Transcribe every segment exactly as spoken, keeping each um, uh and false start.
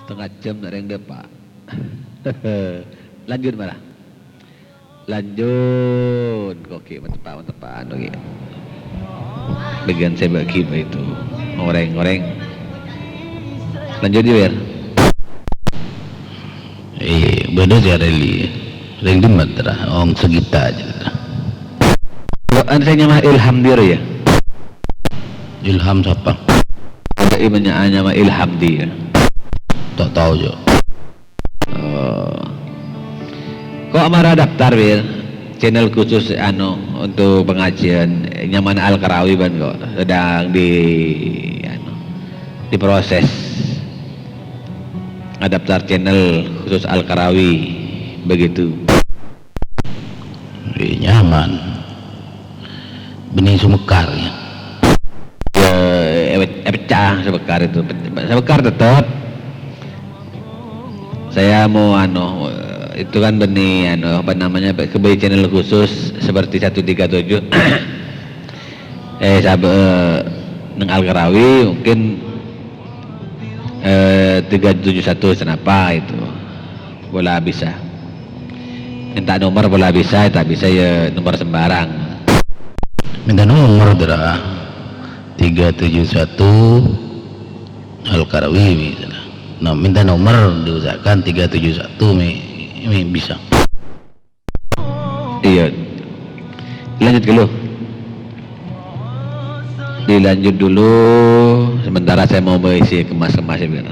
Tengnga jhâm na' rèng dâpa'. Lanjut mara. Lanjut. Kok ghi' mateppa'-mateppa' anu ghi'. Bagian saya bagi itu. Orèng-orèng. Lanjut, Wir. Eh, bâdâ sè arèli. Rèng dimma tra? Ong Segita aja. Lo, anu saya nyama Ilham Dir ya? Ilham sapa? Ada imannya nyama Ilham Dir. Tak tahu, Jo. Oh. Kok mara daftar, Wir? Channel khusus, anu, untuk pengajian, nyamana Al-Karawi, ban, kok sedang di, anu, diproses. Daftar channel khusus Al-Karawi, begitu. Eh, nyaman. Bânnè Sumekar, ya. Ya, eh, eh, pecah Sumekar itu. Sumekar tetap. Saya mau, anu, eh, itu kan bânnè, anu, apa namanya, pe-, kebeli channel khusus seperti satu tiga tujuh. Eh, sabe-, eh, neng Al-Karawi mungkin, eh, tiga tujuh satu, kenapa itu? Pola bisa. Minta nomor pola bisa, ta' bisa ya nomor sembarang. Minta nomor, Dra. Tiga tujuh satu Al-Karawi, misalnya. Nah, minta nomor, diusahakan tiga tujuh satu, mi, mi bisa. Iya. Lanjut dulu. Dilanjut dulu, sementara saya mau mengisi kemas-kemas ya, Bir.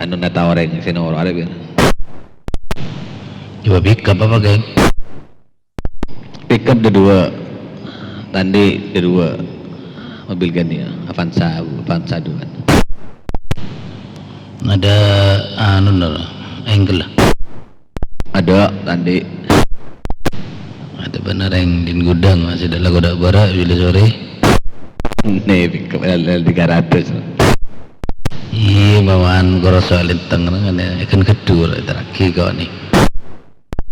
Anu, nata orèng sè noro' arè, Bir. Coba pick up apa, geng? Pick up ada dua. Tadi ada dua. Mobil ganti ya, Avanza, Avanza dua. Ada, anu, nor, angle. Ada, tadi. Ada bener yang din gudang, masih ada lagu dak bara, bila sore. Nih, pick up L L tiga ratus. Iya, bawaan koroso lintang, kan, ya, kan kedur, terakhir kau nih.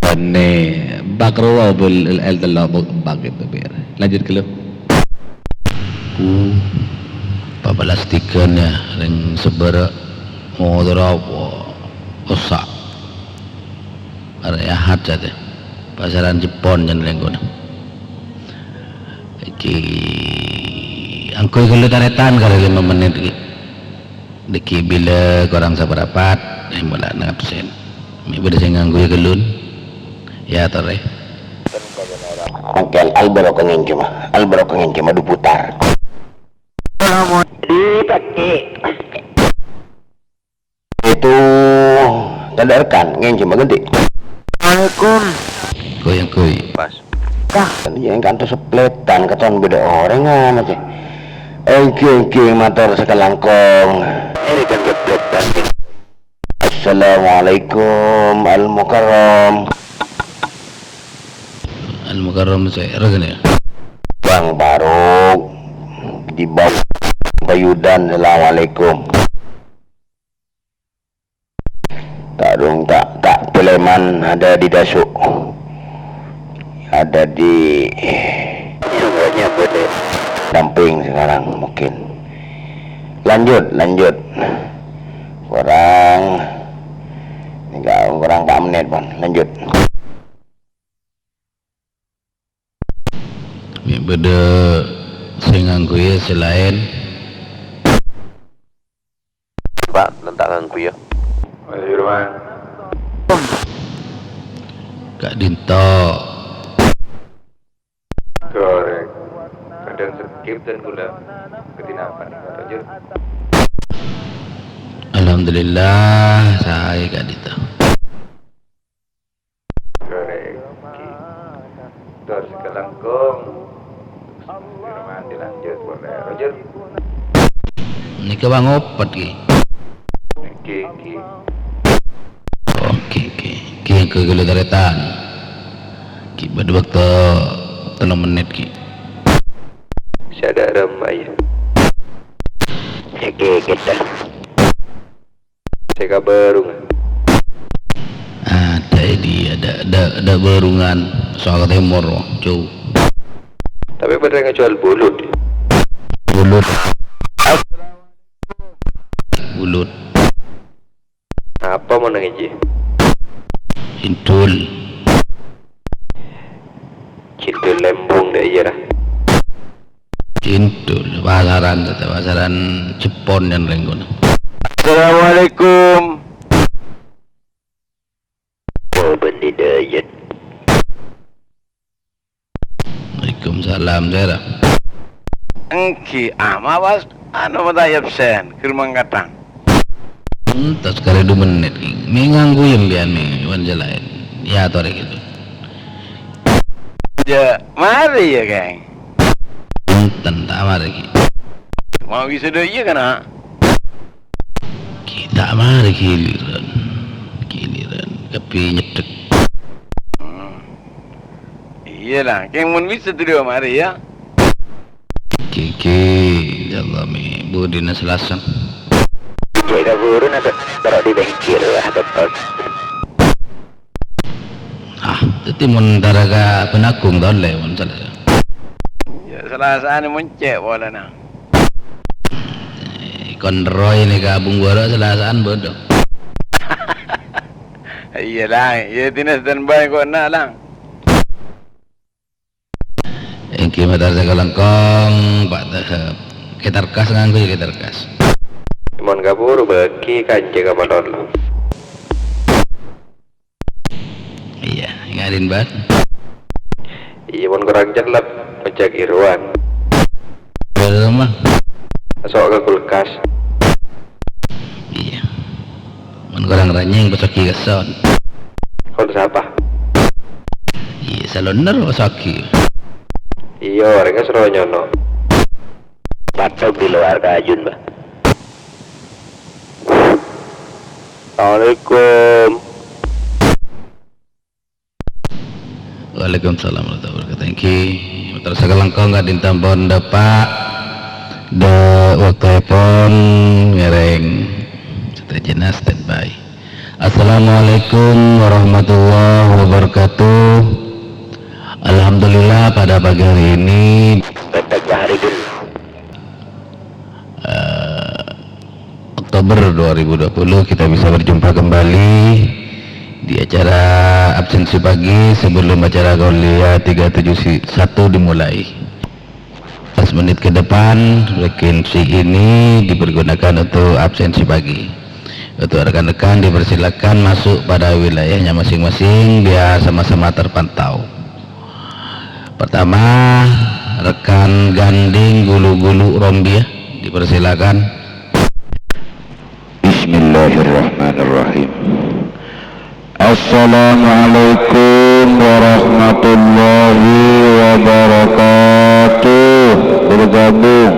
Bânnè, bâk rowa bâl-, el-, el-, tello' bâk empa' gitu, Bir. Lanjut ghâllu. Ku, papalastikan ya, rèng sabârâ' motor apa, osa'. Arè Ahad satèya. Pasaran Jepon jân rèng kono. Iki, angghuy ghâllu tarètan karè lèma' mennit iki. Dâgghi' bilâ korang saparapat, eh, molaè absen. Mè' bâdâ sè ngangghuy ghâllu? Ya, torè. Mangkèn, al-barokah ngènjhâma. Al-barokah ngènjhâma, du putar. Dipakai. Itu, tadâ' rekan, ngènjhâma ghântè. Assalamualaikum. Goyang, goy. Pas. Kah? Kan iyâ, kantos seplètan, katon bâdâ orèng amat, ya. Èngghi, èngghi, mator sakalangkong. Ini kan seplètan. Assalamualaikum, Al-Mukarram. Al-Mukarram sè règana, ya? Bang Faruk, di bawah Payudan, assalamualaikum. Tarung tak, tak Peleman ada di Dasu. Ada di Damping sekarang mungkin. Lanjut, lanjut. Kurang, tinggal kurang empat menit, Bang. Lanjut. Mè' bâdâ sè ngangghuy sè laèn. Pak, nanta' ngangghuy ya. Mas Firman. Ka'dinto. Korèk. Kadhâng skip dân kaulâ. Kadhi napa nèka, Rajul? Alhamdulillah, saè ka'dinto. Korèk. Tor sakalangkong. Firman dilanjut polè. Rajul. Nèka bâ' ngopet, Ki. Ngghi, ngghi. Oke, oke. Ki, èngghi ghâllu tarètan. Ki, bâdâ bâkto tello mennit, Ki. Sadâ' rama, ya. Èngghi, kita. Sè ka Bârungan. Adâ' è diyâ, adâ', adâ', adâ' Bârungan. Soal ka tèmor, jâu. Tapè bâdâ ngajhuwâl bulut. Bulut. Bulut. Ah, Apa mon nang iji? Cindhul. Cindhul lembung dâ' iyâ, ra. Cindhul, pasaran, pasaran Jepon yan rèng kono. Assalamualaikum. Oh, bânnè dâjât. Waalaikumsalam, Sir. Èngghi, ama' pas, anu, mata absen, ghâr mangkadhâng. Hmm, tas karè du mennit, Kèng. Mè' ngangghuy sampèyan, mè', wan sè laèn. Yâ, torè ghâllu. Yâ, marè yâ, Kèng. Bhunten, ta' marè, Kèng. Mau wisuda iyâ, kana'? Ghi' ta' marè ghiliran. Ghiliran kabbhi nyeddhek. Hmm. Iyâ la, Kèng, mon bisa tu dua marè, yâ. Ghi, ghi, ya Allah, mè' budina Selasa. Cè' kabhuru na, ta-, taruh di bengkel, wah, betul. Ah, dhâddhi mon entara ka Bân Agung ta' ollè mon Selasa. Yâ, Selasana mon cè' polana. Eh, kon roy nèka abung bârâ' Selasaan bâdâ. Iyâ, Lang. Iyâ, dinah standby kok, na', Lang. Èngghi, mator sakalangkong, Pak Tahap. Ketarkas ngangghuy ketarkas. Mon kabhuru bâgi kanca ka Palolo. Iyâ, ngadin, Bân. Iyâ, mon korang cellep, pejjhâ' Irwan. Bârâmma? Maso' ka kulkas. Iyâ. Mon korang ranyèng, pejjhâ' ka son. Kon sapa? Iyâ, salonner, pejjhâ'. Iyâ, orèngnga soro nyono. Patok di luar kajun, Bah. Assalamualaikum. Waalaikumsalam warahmatullahi wabarakatuh. Èngghi, mator sakalangkong ka'dinto ampon dâpa', dâ' bâktoèpon ngèrèng sadhâjâna standby. Assalamualaikum warahmatullahi wabarakatuh. Alhamdulillah, pada pagi hari ini, eh, Oktober dua ribu dua puluh, kita bisa berjumpa kembali di acara absensi pagi sebelum acara kuliah tiga tujuh satu dimulai. Lima belas menit ke depan, frekuensi ini dipergunakan untuk absensi pagi. Untuk rekan-rekan dipersilakan masuk pada wilayahnya masing-masing, biar sama-sama terpantau. Pertama, rekan Ganding Gulu-Gulu Rombia, dipersilakan. Bismillahirrahmanirrahim. Assalamualaikum warahmatullahi wabarakatuh. Bergabung.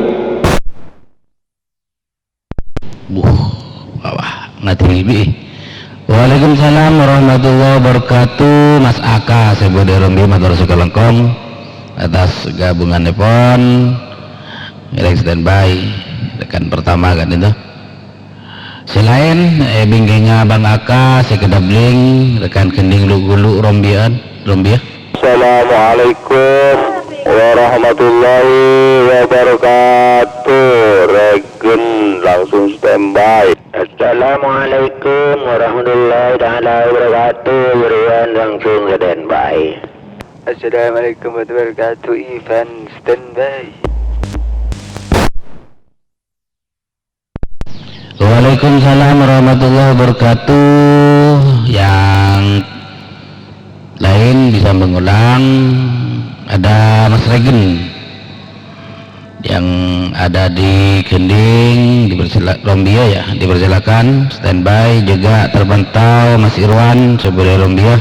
Buh, wah, wah, ngadhibi. Waalaikumsalam warahmatullahi wabarakatuh. Mas Aka, sè bâdâ è Rombia, mator sakalangkong atas gabunganèpon. Ngèrèng standby. Rekan pertama kan itu. Sè laèn, eh, bingkèngnga Bang Aka, sè kadâbling, rekan Ganding Gulu-Gulu Rombian, Rombia. Assalamualaikum warahmatullahi wabarakatuh. Règen langsung standby. Assalamualaikum warahmatullahi taala wabarakatuh. Irwan langsung standby. Assalamualaikum warahmatullahi wabarakatuh. Ivan standby. Waalaikumsalam warahmatullahi wabarakatuh. Yang lain bisa mengulang. Ada Mas Regen yang ada di Gending, dipersila-, Rombia ya, dipersilakan standby, juga terpantau Mas Irwan, sè bâdâ è Rombia.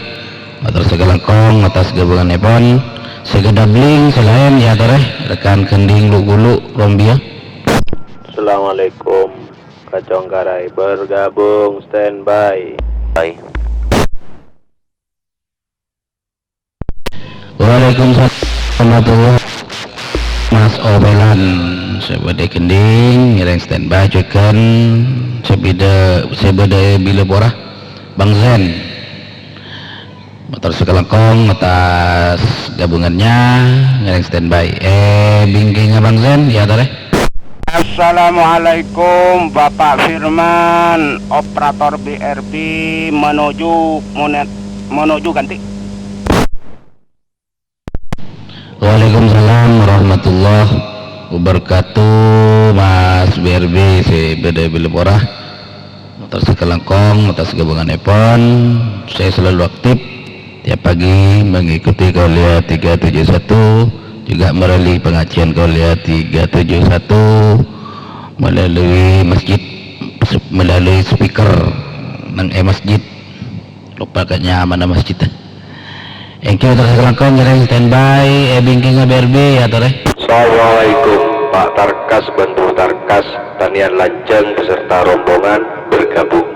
Mator sakalangkong atas gabunganèpon. Sè kadâbling sè laèn ya, torè, rekan Gending Lu'-Gulu' Rombia. Assalamualaikum. Kacongkarai bergabung, standby. Hai. Waalaikumsalam warahmatullahi. Mas Opelan, sè bâdâ è Gending, ngèrèng standby, jhughân sè bâdâ, sè bâdâ è Bilapora, Bang Zen. Mator sakalangkong atas gabungannya, ngèrèng standby. Eh, bingkèngnga Bang Zen, ya, torè. Assalamualaikum, Bapak Firman, operator B R B menuju Monet-, menuju Ganti. Waalaikumsalam warahmatullahi wabarakatuh, Mas B R B sè bâdâ è Billapora. Mator sakalangkong, atas gabunganèpon, saya selalu aktif tiap pagi mengikuti Kauliah tiga tujuh satu, juga merali pengajian Kauliah tiga tujuh satu melalui masjid, melalui speaker neng è masjid. Loppa ka nyamana masjid. Èngghi, mator sakalangkong ngèrèng standby, è bingkèngnga B R B, ya, torè. Assalamualaikum, Pak Tarkas bân Bu Tarkas, Tanian Lanjhâng beserta rombongan bergabung.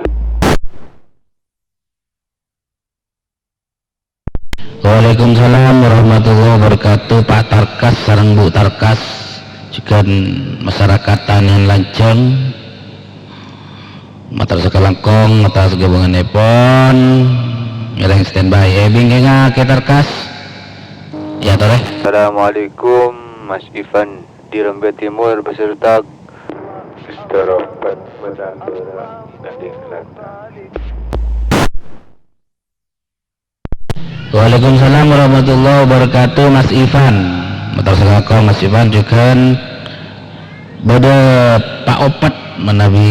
Waalaikumsalam warahmatullahi wabarakatuh, Pak Tarkas sareng Bu Tarkas, jhughân masyarakat Tanian Lanjhâng. Mator sakalangkong, atas gabunganèpon, ngèrèng standby. È bingkèngnga Kè Tarkas. Ya, torè. Assalamualaikum, Mas Ivan di Rembet Timur beserta Mister Robert Batavia. Waalaikumsalam warahmatullahi wabarakatuh, Mas Ivan. Mator sakalangkong, Mas Ivan, jhughân bâdâ Pak Opet manabi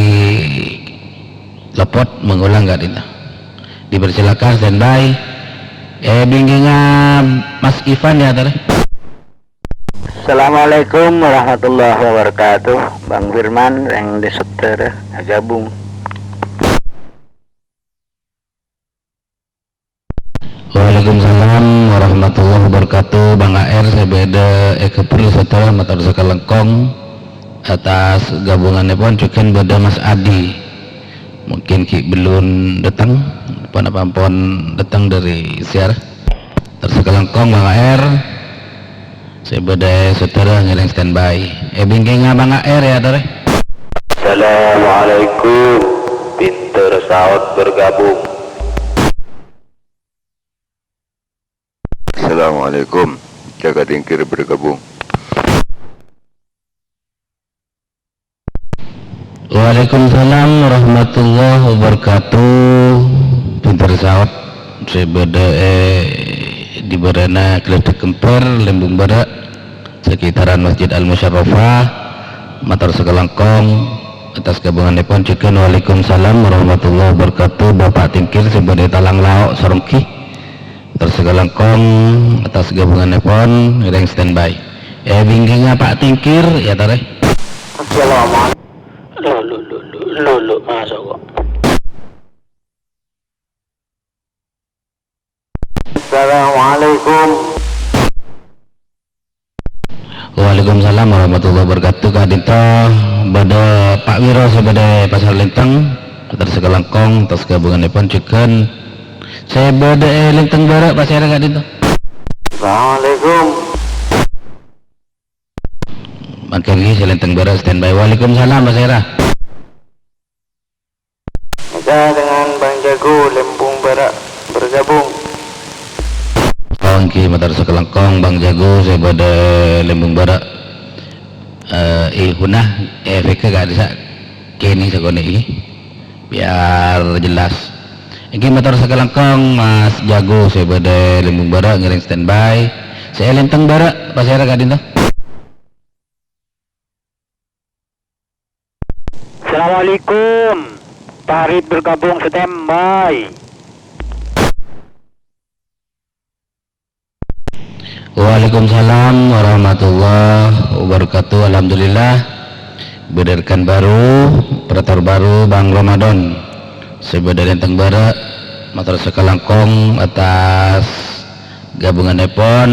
lopot mangolang ka'dinto. Dipersilakan standby. È bingkèngnga Mas Ivan, ya, torè. Assalamualaikum warahmatullahi wabarakatuh. Bang Firman, rèng Desa Tera, gabung. Waalaikumsalam warahmatullahi wabarakatuh. Bang A R sè bâdâ è Kebul, saudara, mator sakalangkong atas gabunganèpon, jhughân bâdâ Mas Adi. Mungkin ghi' bellun dâteng, ponapa ampon dâteng dâri Siar. Mator sakalangkong Bang A R. Sè bâdâ è Sutera ngèrèng standby. È bingkèngnga Bang A R, ya, torè. Assalamualaikum. Pinter saut bergabung. Assalamualaikum. Jaga Tingkir bergabung. Waalaikumsalam warahmatullahi wabarakatuh. Pinter saut sè bâdâ è dibârâna Glèdhek Kemper, Lembung Bârâ', sekitaran Masjid Al Musyarrafah. Mator sakalangkong atas gabunganèpon jhughân. Waalaikumsalam warahmatullahi wabarakatuh. Bapak Tingkir sè bâdâ è Talang Lao', Saronggi. Mator sakalangkong atas gabunganèpon ngèrèng standby. È bingkèngnga Pak Tingkir, ya, torè. Assalamualaikum. Lo, lo, lo, lo, lo, lo, masuk kok. Assalamualaikum. Waalaikumsalam warahmatullahi wabarakatuh. Ka'dinto bâdâ Pak Wiro sè bâdâ è Pasar Lenteng. Mator sakalangkong atas gabunganèpon jhughân. Sè bâdâ è Lenteng Bârâ', pasèra ka'dinto? Assalamualaikum. Mangkèn ghi, sè Lenteng Bârâ' standby. Waalaikumsalam, pasèra? Bisa dengan Bang Jago, Lembung Bârâ', bergabung. Oh, èngghi, mator sakalangkong Bang Jago sè bâdâ Lembung Bârâ'. Eh, ihuna, eh, F K ka'dissa' kènè sakonè', biar jelas. Èngghi, mator sakalangkong Mas Jago sè bâdâ Lembung Bârâ' ngèrèng standby. Sè Lenteng Bârâ', pasèra ka'dinto? Assalamualaikum. Farid bergabung, standby. Waalaikumsalam warahmatullahi wabarakatuh. Alhamdulillah. Bâdâ rekan baru, operator baru, Bang Ramadan. Sè bâdâ Lenteng Bârâ', mator sakalangkong atas gabunganèpon.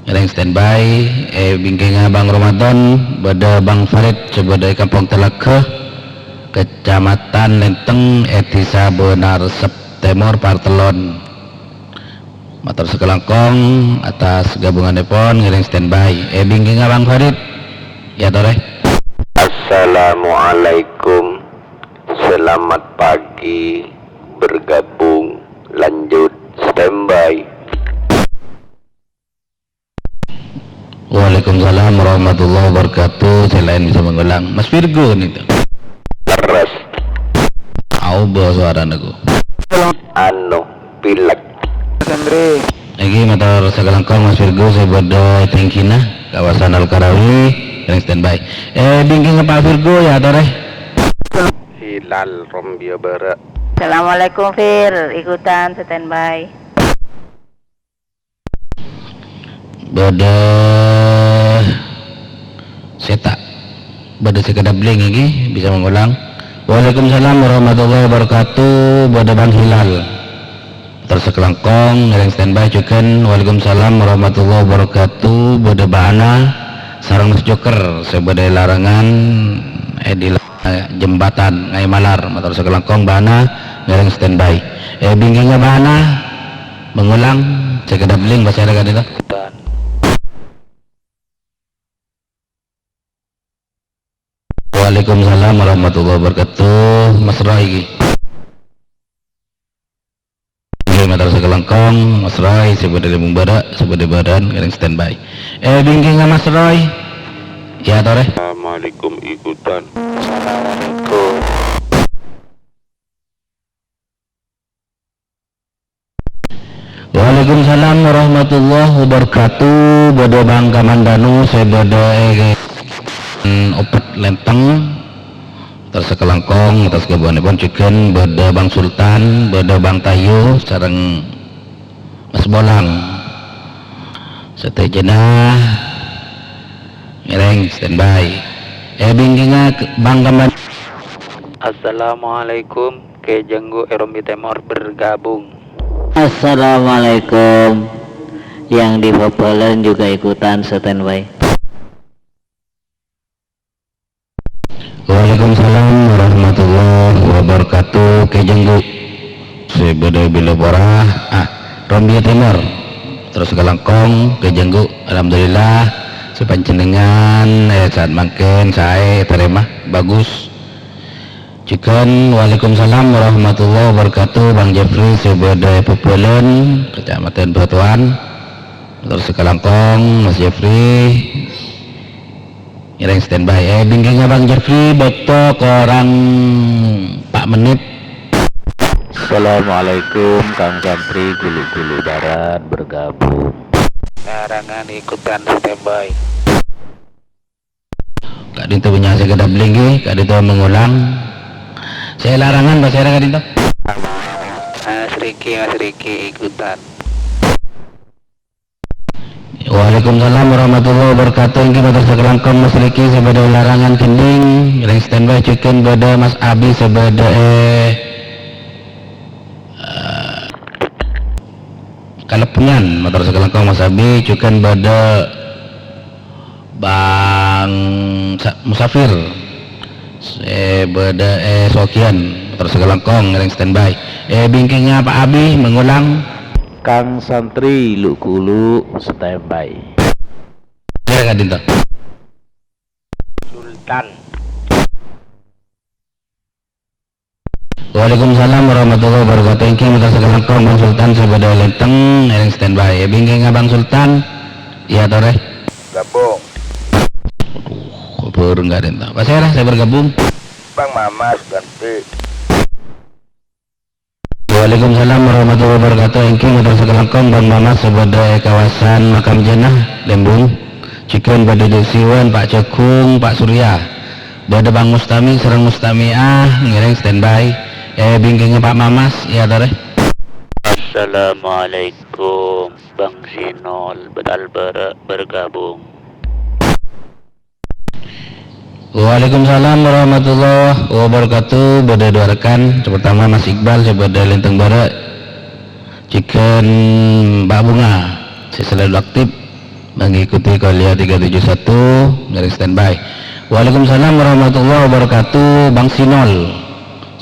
Ngèrèng standby, è bingkèngnga Bang Ramadan, bâdâ Bang Farid sè bâdâ è Kampong Talaga, Kecamatan Lenteng, è Dhisa Bânarsep Tèmor, Partellon. Mator sakalangkong atas gabunganèpon ngèrèng standby. È bingkèngnga Bang Farid, ya, torè. Assalamualaikum. Selamat pagi. Bergabung. Lanjut. Standby. Waalaikumsalam warahmatullahi wabarakatuh. Sè laèn bisa mangulang. Mas Virgo nèka. Leres. Aobâ sowarana ghu. Anu, pilek. Mas Andre. Èngghi mator sakalangkong Mas Virgo sè bâdâ è tèngkina, kawasan Al-Karawi, yang standby. Eh, bingkèngnga Pak Virgo ya, atorè. Hilal Rombia Bara. Assalamualaikum, Fir. Ikutan standby. Bâdâ sè ta', bâdâ sè kadâbling èngghi, bisa mangulang. Waalaikumsalam warahmatullahi wabarakatuh, bâdâ Bang Hilal. Terros sakalangkong, ngèrèng standby jhughân. Waalaikumsalam warahmatullahi wabarakatuh, bâdâ Bang Ana sareng Mas Joker, sè bâdâ è larangan, è di Jembatan Ngaè Malar, mator sakalangkong Bang Ana ngèrèng standby. Eh, bingkèngnga Bang Ana, mangulang, sè kadâbling, pasèra ka'dinto. Waalaikumsalam warahmatullahi wabarakatuh, Mas Roy. Ngghi, mator sakalangkong, Mas Roy, sè bâdâ Lèmbung Bara', sè bâdâ Baran, ngèrèng standby. Eh, bingkèngnga Mas Roy. Ya, atorè. Assalamualaikum, ikutan. Assalamualaikum. Waalaikumsalam warahmatullahi wabarakatuh. Bâdâ Bang Kamandanu, sè bâdâ è, hmm, Opet Lèntèng. Terros sakalangkong, atas ghâbunganèpon jhughân bâdâ Bang Sultan, bâdâ Bang Tayo, sareng Mas Bolang. Sadhâjâna ngèrèng standby. Eh, bingkèngnga Bang Kamban. Assalamualaikum, Kè Jenggu è Rombi Tèmor bergabung. Assalamualaikum. Yang di Bhâbhâlân juga ikutan standby. Waalaikumsalam warahmatullahi wabarakatuh. Kè Jenggu sè bâdâ è Bilopora, ah, Rombia Tèmor. Terros sakalangkong, Kè Jenggu, alhamdulillah, sè panjhennengngan, eh, saat mangkèn saè, tarèma, bagus. Jhughân, waalaikumsalam warahmatullahi wabarakatuh, Bang Jeffrey sè bâdâ è Bhâbhâlân, Kecamatan Batuan. Terros sakalangkong, Mas Jeffrey. Ngèrèng standby. Eh, bingkèngnga Bang Jeffrey, bâkto korang empat menit. Assalamualaikum, Kang Santri, Gulu-Gulu Barat bergabung. Larangan ikutan standby. Ka'dinto bânnya' sè kadâbling, ngghi, ka'dinto mangulang. Sè larangan, pasèra ka'dinto? Mas Riki, Mas Riki, ikutan. Waalaikumsalam warahmatullahi wabarakatuh. Èngghi mator sakalangkong Mas Riki sè bâdâ è larangan ghendhing, ngèrèng standby jhughân bâdâ Mas Abi sè bâdâ è, eh, Kalebungan, mator sakalangkong Mas Abi, jhughân bâdâ Bang Sa-, Musafir. Sè bâdâ è Sogian, mator sakalangkong ngèrèng standby. È bingkèngnga Pak Abi, mangulang. Kang Santri, lu-ghulu standby. Kira ka'dinto. Sultan. Waalaikumsalam warahmatullahi wabarakatuh. Èngghi mator sakalangkong Bang Sultan sè bâdâ è Lenteng, ngèrèng standby. È bingkèngnga Bang Sultan, iyâ torè. Gabung. Aduh, kok bareng ka'dinto. Pasèra sè bergabung? Bang Mamas ganti. Waalaikumsalam warahmatullahi wabarakatuh. Èngghi mator sakalangkong Bang Mamas sè bâdâ è kawasan Makam Jannah, Lembung. Jhughân bâdâ Dek Siwan, Pak Jagung, Pak Surya. Bâdâ Bang Mustami sareng Mustami'ah ngèrèng standby. È bingkèngnga Pak Mamas, iyâ torè. Assalamualaikum, Bang Sinol, bâdâ Albara bergabung. Waalaikumsalam warahmatullahi wabarakatuh. Bâdâ dua rekan. Sè pertama Mas Iqbal, sè bâdâ Lenteng Bara'. Jhughân Mbak Bunga, sè selalu aktif mengikuti kuliah tiga tujuh satu, ngèrèng standby. Waalaikumsalam warahmatullahi wabarakatuh, Bang Sinol.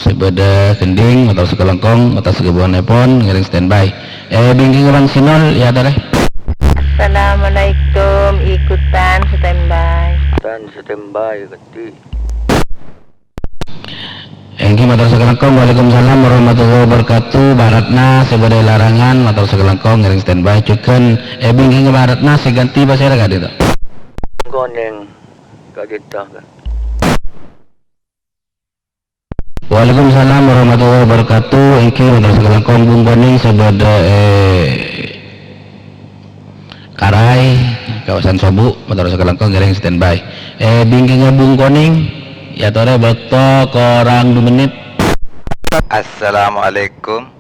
Sè bâdâ ghendhing, mator sakalangkong, mator sakalangkong, ngèrèng standby. È bingkèngnga Bang Sinol, iyâ torè. Assalamualaikum, ikutan standby. Ikutan standby, ganti. Èngghi mator sakalangkong, waalaikumsalam warahmatullahi wabarakatuh. Bang Ratna, sè bâdâ è larangan, mator sakalangkong, ngèrèng standby. Jhughân, è bingkèngnga Bang Ratna, sè ganti pasèra ka'dinto? Konèng, Kak Dita, Kak. Waalaikumsalam warahmatullahi wabarakatuh. Èngghi, mator sakalangkong Bung Konèng sè bâdâ è Karai, kawasan Sobu', mator sakalangkong ngèrèng standby. È bingkèngnga Bung Konèng, èyatorè bâkto korang du mennit. Assalamualaikum.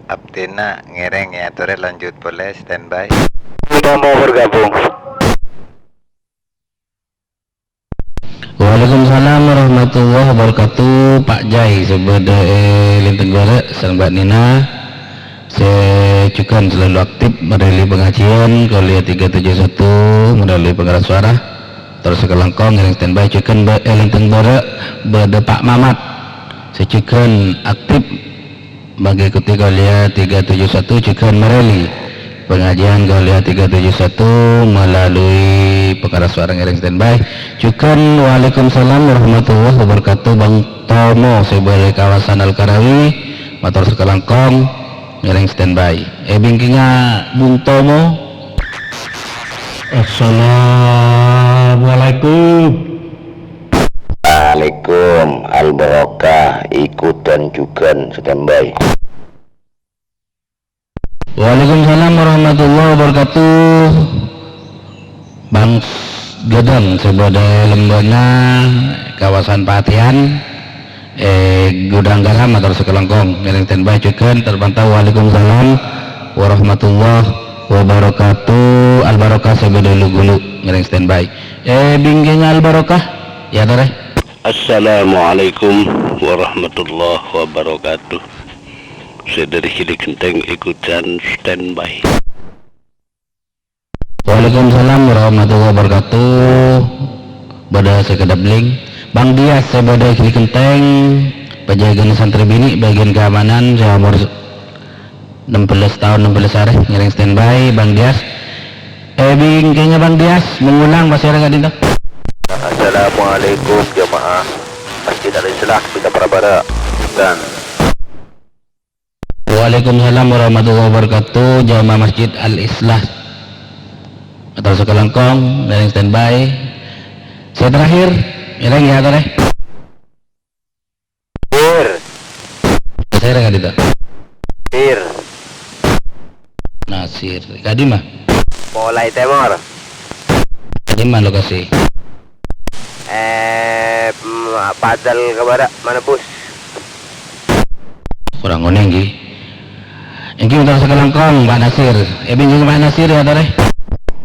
Abdhina ngèrèng èyatorè lanjut polè standby. Bung Tomo bergabung. Waalaikumsalam warahmatullahi wabarakatuh. Pak Jai sè bâdâ è Linteng Bârâ' sareng Mbak Nina sè jhughân selalu aktif merèli pengajian Kuliah tiga tujuh satu melalui pengeras suara. Terros sakalangkong ngèrèng standby jhughân bâ-, è Linteng Bârâ' bâdâ Pak Mamat sè jhughân aktif mengikuti Kuliah tiga tujuh satu jhughân merèli pengajian Kuliah tiga tujuh satu melalui pengeras suara ngèrèng standby. Jhughân waalaikumsalam warahmatullahi wabarakatuh, Bang Tomo sè bâdâ è kawasan Al-Karawi, mator sakalangkong ngèrèng standby. È bingkèngnga Bung Tomo. Assalamualaikum. Waalaikum, Al-Barokah, ikutan jhughân standby. Waalaikumsalam warahmatullahi wabarakatuh. Bang Gadang sè bâdâ è Lembana, kawasan Patihan, è Gudang Garam, mator sakalangkong ngèrèng standby jhughân terpantau. Waalaikumsalam warahmatullahi wabarakatuh. Al-Barokah sè bâdâ è Lugulu ngèrèng standby. È bingkèngnga Al-Barokah, èyatorè. Assalamualaikum warahmatullahi wabarakatuh. Sè dâri Gili Genteng ikutan standby. Waalaikumsalam warahmatullahi wabarakatuh. Bâdâ sè kadâbling. Bang Dias sè bâdâ è Gili Genteng, pajâgâna santrè binè' bâgiân keamanan sè umur enam belas taon, enam belas arè, ngèrèng standby, Bang Dias. È bingkèngnga Bang Dias, mengulang pasèra ka'dinto. Assalamualaikum jamaah Masjid Al-Islah, Bintang Prabara. Dan Waalaikumsalam warahmatullahi wabarakatuh, jamaah Masjid Al-Islah. Mator sakalangkong, ngèrèng standby. Sè terakhir, ngèrèng èyatorè. Sir. Sèra ka'dinto. Sir. Nasir. Ka'dimma? Polai Tèmor. Ka'dimma lokasi? Eh, mm, Padal ka Bârâ', Manebus. Korang onèng, ghi. Èngghi, mator sakalangkong, Pak Nasir. È bingkèngnga Pak Nasir, èyatorè.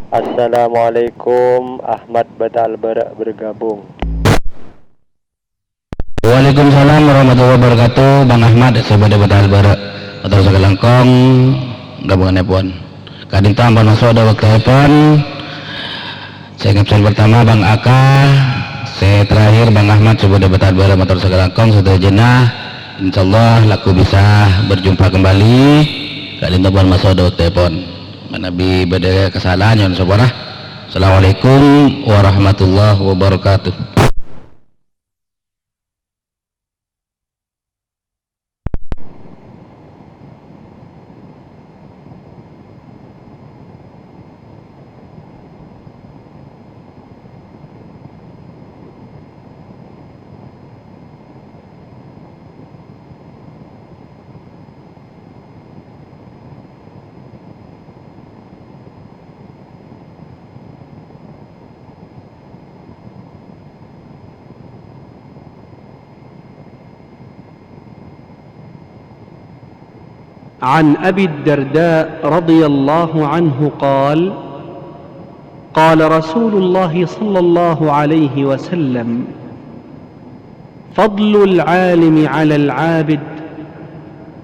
Assalamualaikum, Ahmad Batal Bârâ' bergabung. Waalaikumsalam warahmatullahi wabarakatuh. Bang Ahmad, sè bâdâ Batal Bârâ'. Mator sakalangkong, ghâbungannèpon. Ka'dinto ampon maso' dâ' bâktoèpon. Sè ngabsèn pertama Bang Aka, sè terakhir Bang Ahmad, sè bâdâ Batal Bârâ'. Mator sakalangkong sadhâjâna. Insyaallah, lagghu bisa berjumpa kembali. Ka'dinto ampon maso' dâ' bâktoèpon. Manabi bâdâ kasalahan, nyo'on sapora. Assalamualaikum warahmatullahi wabarakatuh. عن أبي الدرداء رضي الله عنه قال: قال رسول الله صلى الله عليه وسلم: فضل العالم على العابد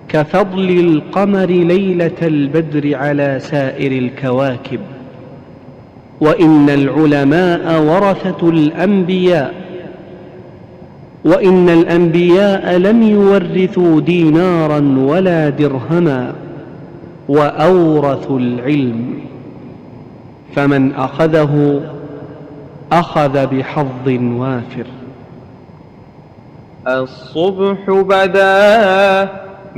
كفضل القمر ليلة البدر على سائر الكواكب. وإن العلماء ورثة الأنبياء، وإن الأنبياء لم يورثوا دينارا ولا درهما، وأورثوا العلم، فمن أخذه أخذ بحظ وافر. الصبح بدا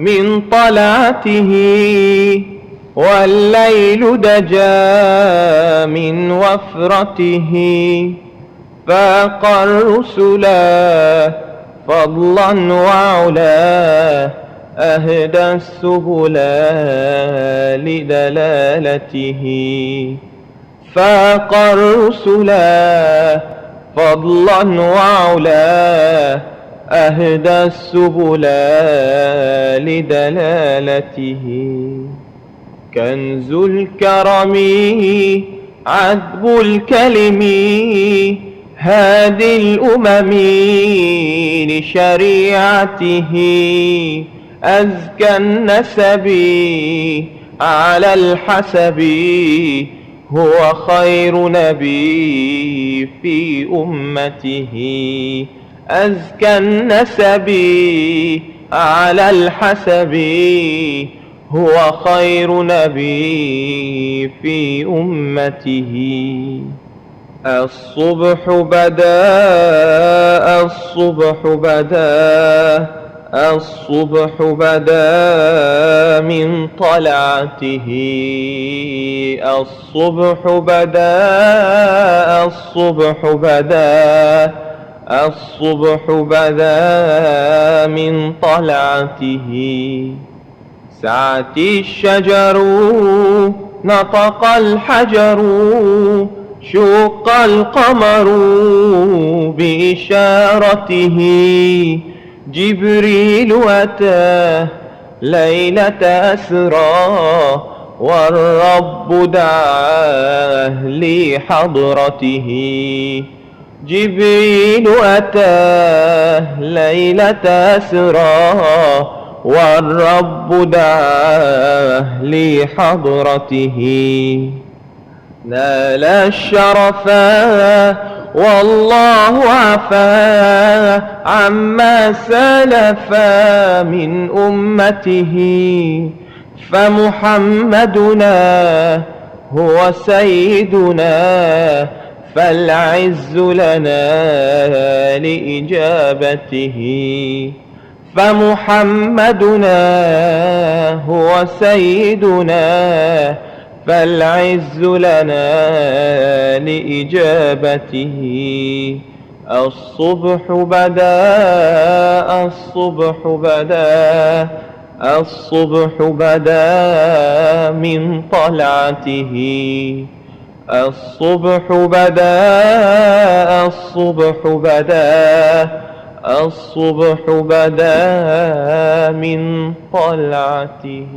من طلعته والليل دجا من وفرته، فاق الرسلا فضلا وعلا، أهدى السبلا لدلالته. فاق الرسلا فضلا وعلا، أهدى السبلا لدلالته. كنز الكرم عذب الكلم، هادي الأمم لشريعته. أزكى النسب على الحسب، هو خير نبي في أمته. أزكى النسب على الحسب، هو خير نبي في أمته. الصبح بدا، الصبح بدا، الصبح بدا من طلعته. الصبح بدا، الصبح بدا، الصبح بدا من طلعته. سعت الشجر، نطق الحجر، شق القمر بإشارته. جبريل أتى ليلة أسرى، والرب دعاه لحضرته. جبريل أتى ليلة أسرى، والرب دعاه لحضرته. نال الشرفا والله عفا عما سلفا من أمته. فمحمدنا هو سيدنا، فالعز لنا لإجابته. فمحمدنا هو سيدنا، فالعز لنا لإجابته. الصبح بدا، الصبح بدا، الصبح بدا من طلعته. الصبح بدا، الصبح بدا، الصبح بدا من طلعته.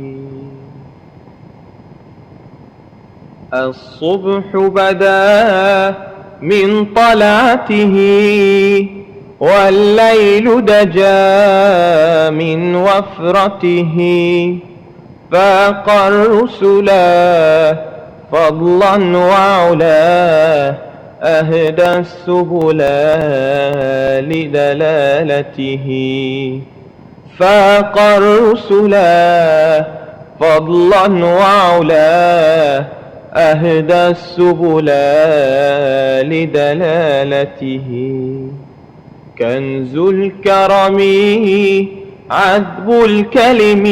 الصبح بدا من طلعته، والليل دجا من وفرته. فاق الرسلا فضلا وعلا، أهدى السبلا لدلالته. فاق الرسلا فضلا وعلا، أهدى السبلا لدلالته. كنز الكرم عذب الكلم،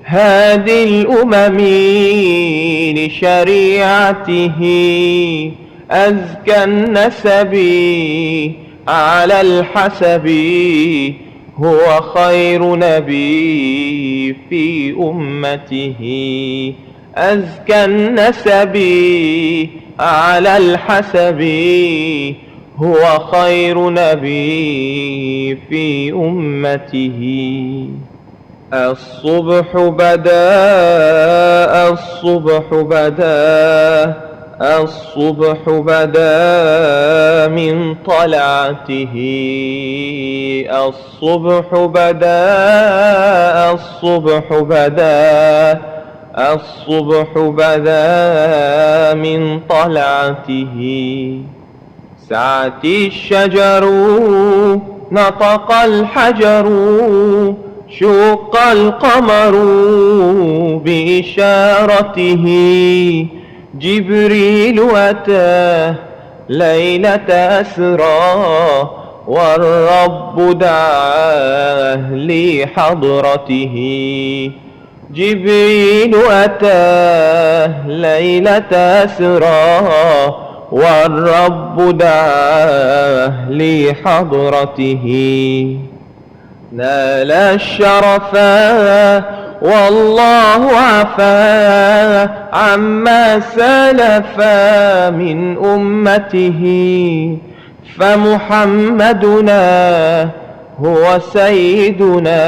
هادي الأمم لشريعته. أزكى النسب على الحسب، هو خير نبي في أمته. أزكى النسب على الحسب، هو خير نبي في أمته. الصبح بدا، الصبح بدا، الصبح بدا من طلعته. الصبح بدا، الصبح بدا، الصبح بدا من طلعته. سعت الشجر، نطق الحجر، شق القمر بإشارته. جبريل أتى ليلة أسرى، والرب دعاه لحضرته. جبريل أتى ليلة أسرى، والرب دعاه لحضرته. نال الشرفا والله عفا عما سلف من أمته، فمحمدنا هو سيدنا،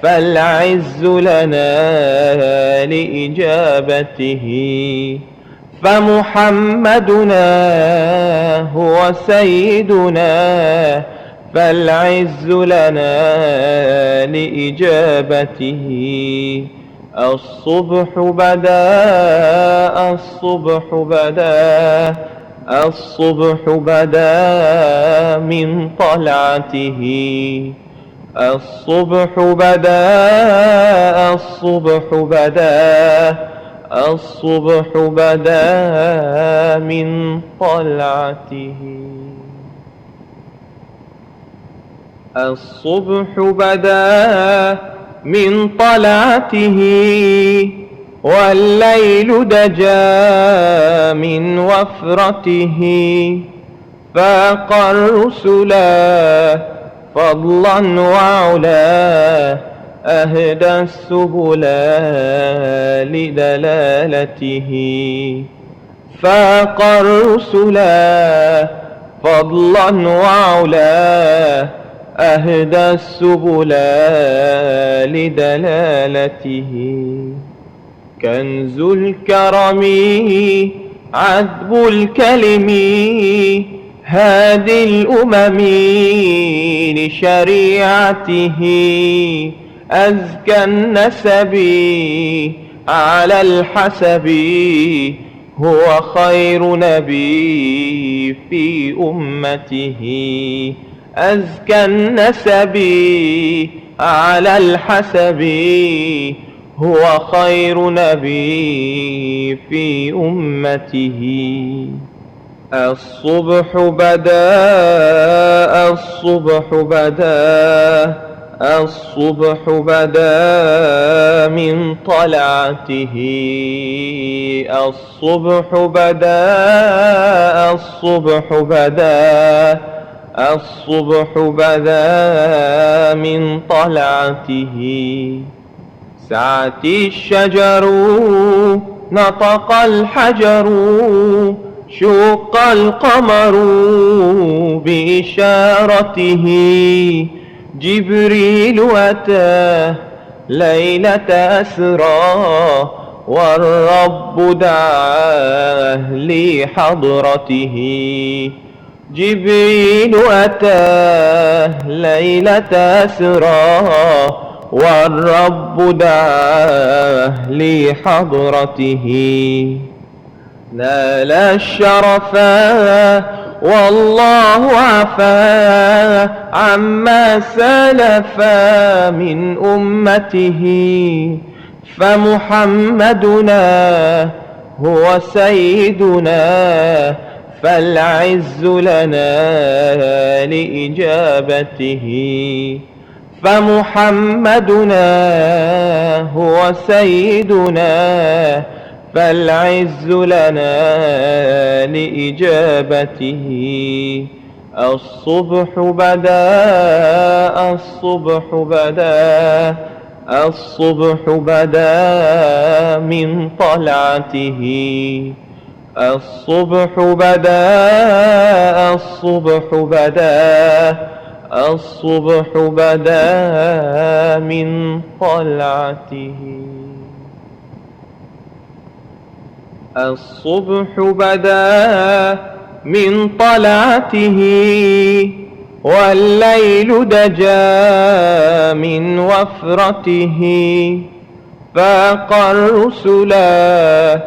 فالعز لنا لإجابته. فمحمدنا هو سيدنا، فالعز لنا لإجابته. الصبح بدا، الصبح بدا، الصبح بدا من طلعته. الصبح بدا، الصبح بدا، الصبح بدا من طلعته. الصبح بدا من طلعته، والليل دجا من وفرته. فاق الرسلا فضلا وعلا، أهدى السبلا لدلالته. فاق الرسلا فضلا وعلا، أهدى السبلا لدلالته. كنز الكرم عذب الكلم هادي الأمم لشريعته. أزكى النسب على الحسب هو خير نبي في أمته. أزكى النسب على الحسب هو خير نبي في أمته. الصبح بدا، الصبح بدا، الصبح بدا من طلعته. الصبح بدا، الصبح بدا، الصبح بدا من طلعته. سعت الشجر، نطق الحجر، شق القمر بإشارته. جبريل أتى ليلة أسرى، والرب دعاه لحضرته. جبريل أتى ليلة أسرى، والرب دعاه لحضرته. نال الشرفا والله عفا عما سلف من أمته. فمحمدنا هو سيدنا، فالعز لنا لإجابته. فمحمدنا هو سيدنا، فالعز لنا لإجابته. الصبح بدا، الصبح بدا، الصبح بدا من طلعته. الصبح بدا، الصبح بدا، الصبح بدا من طلعته. الصبح بدا من طلعته، والليل دجا من وفرته. فاق الرسلا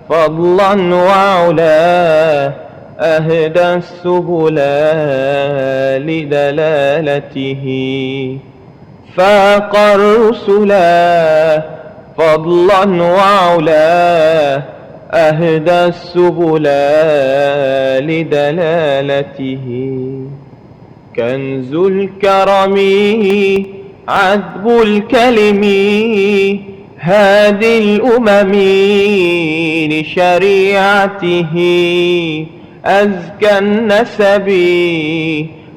فضلا وعلا، أهدى السبلا لدلالته. فاق الرسلا فضلا وعلا، أهدى السبلا لدلالته. كنز الكرم عذب الكلم هادي الأمم لشريعته أزكى النسب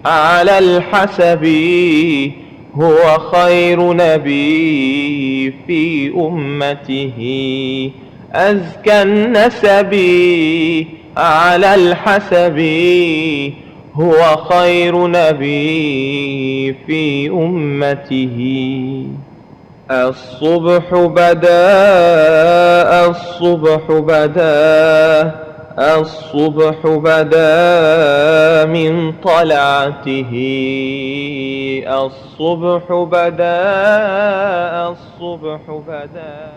على الحسب، هو خير نبي في أمته. أزكى النسب على الحسب، هو خير نبي في أمته. الصبح بدا، الصبح بدا، الصبح بدا من طلعته. الصبح بدا، الصبح بدا.